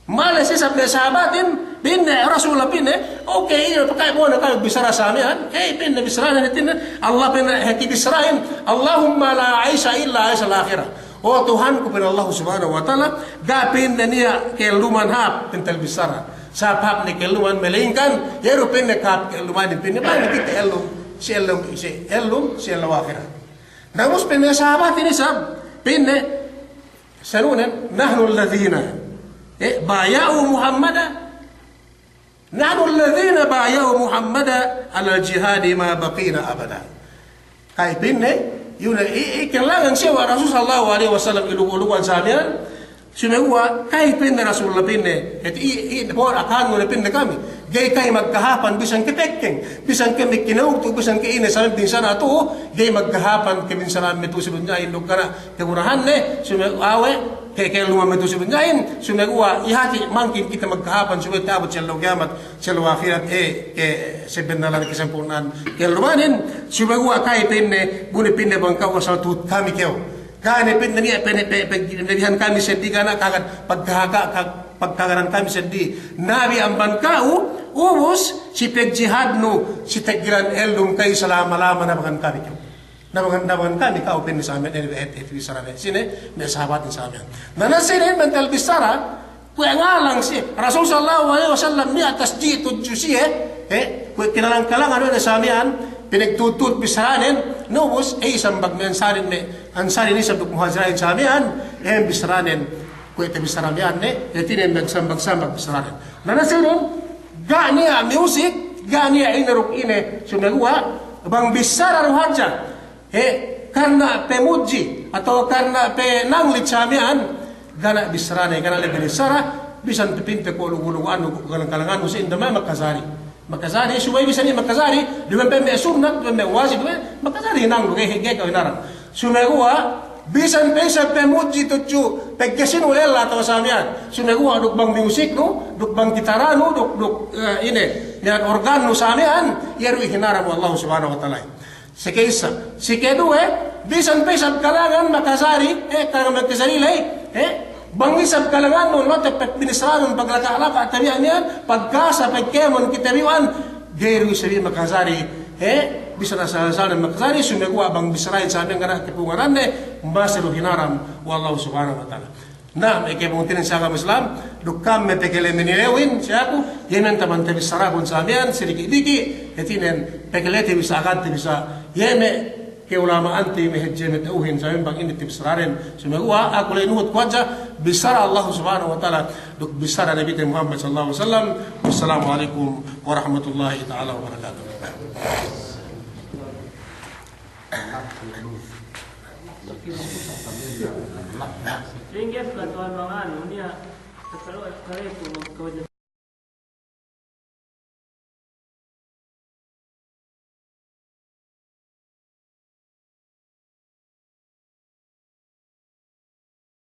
Male si isab me' sahabatin, pa'inne, Rasul pa'inne, oke, iye, paka'i bo'one kami bissara samiyan, eh, pa'inne bissaranen, pa'inne, Allah pa'inne, hāti bissarahin, "Allahumma la aisha illa aishal akhirah." O Tuhanku, pa'in Allah Subhanahu wa Ta'ala, ga' pa'inne niya' ke'elluman hāp, pa'inte bissara. Sa hāp ne ke'elluman, malaingkan, iye du pa'inne kahāp ke'ellumanin, pa'inne, pa'inne kite ellum, si ellum, si ellum, si ellum ahirat. Na ubus pa'inne sahabatin isab, pa'inne, sanunen, "Nahnu alladhina, eh, baya'u Muhammada." "Nahnu alladhina baya'u Muhammada alal jihadi ma baqina abada." Ka'i pa'inne, iyu ne, i, i, kelangan siye we' Rasul sallallahu alaihi wasallam ilugu-luguwan samiyan, sumeguwa', ka'i pa'inne Rasul pa'inne, hāti i, i, pa'in akan ne pa'inne kami. Ga'i ka'i magkahāpan bisan ke pekkeng, bisan ke magkinugtu', bisan ke ine samiyan binsana tu'u, ga'i magkahāpan ke binsana me' tu'u si dunya'in duk ga' ne kagurahanne, sumeguwa' we', ke, ke'elluman me' tu'u si dunya'in, sumeguwa' i hāti mangkin kite magkahāpan, sumeguwa' ta'abut si ellew kiyamat, si ellew ahirat, eh, ke sebennalan kesempurna'an ke'ellumanin, sumeguwa' ka'i pa'inne, bu ne pa'inne bang ka'u asal tuhut kami kew. Ga' ne pa'inne niya' pa'inne pe, pe, pe, nabihan kami seddili ga' ne kagad pagkahaka, ka, pagkagaran kami seddili. Nabi amban ka'u, ubus, si pagjihadnu, si teggelan ellum ka'i salama-lama nabangan kami kew. Nabangan, nabangan kami ka'u pa'inne samiyan, ine be hāti, hāti bissara me', sine, me' sahabatin samiyan. Na, na sine, mental bissara, kuwe' ngalang siye, Rasul sallallahu alaihi wasallam niya' tasji' tudju siye, eh, kuwe' kinalang-kalangan we' ne samiyan, pinagtutut bissaranen, na ubus, eh, isambag me' Ansarin me', Ansarin isab duk Muhajirahin samiyan, eh, bissaranen, kuwe' tabissara miya'an ne, hātinen magsambag-sambag bissaranen. Na, na sinin, ga' niya' music, ga' niya' ine duk ine, sumeguwa', bang bissara du hadja, he, karna' pamudji, atawa karna' pananglit sa miya'an, ga' ne bissarane, ga' ne lagi bissara, bisan pa'inte kuwe' lugu-lugu'annu, kuwe' kalang-kalangannu, sa' inda' me' makajari. Makajari, subey bisan iye makajari, duma'in pe me' sunnat, duma'in me' wajib, duma'in makajari hinangnu, ga'i, ga'i kew hinaram. Sumeguwa', bisan pe isab pamudji tudju, pagkasinu lella atawa sa miya'an. Sumeguwa' duk bang musiknu, duk bang kitaranu, duk, duk, eh, ine, miya'an organnu sa miya'an, iye du hinaram we' Allah Subhanahu wa Ta'ala. Sike isab. Sike duwe, bisan pe isab kalangan makajari, eh, kalangan makajari ley, eh, bang isab kalangannu, lote pagbinisranun, paglaka'-laka' tabiya' miya'an, pagkasa, pagkēmon kite bi miya'an, ga'i du isab iye makajari, He, bissā asal-asal ne makajari, sumeguwa' bang bissāhin samiyan ga' ne kapungananne, masi du hinaram we' Allahu Subhanahu wa Ta'ala. Na, me' kēmon hātinen si agama Islam, duk ka'am me' pegge' le me' nilewin, si aku, iye me' taman tabissākun samiyan, si diki'-diki', hātinen, pegge' le tabissā, agad tabissā, iye me' ka'ulama'ante me' hadje me' ta'uhin, samiyan bang inin tabissāhin, sumeguwa' aku le nuhut ku hadja, bissā Allahu Subhanahu wa Ta'ala, duk bissā Nabite Muhammad sallallahu alaihi wasallam. Wassalamu alaikum warahmatullahi ta'ala wabarakatuh. Sehingga katuan manganu niya', katuan kaleku, kawajah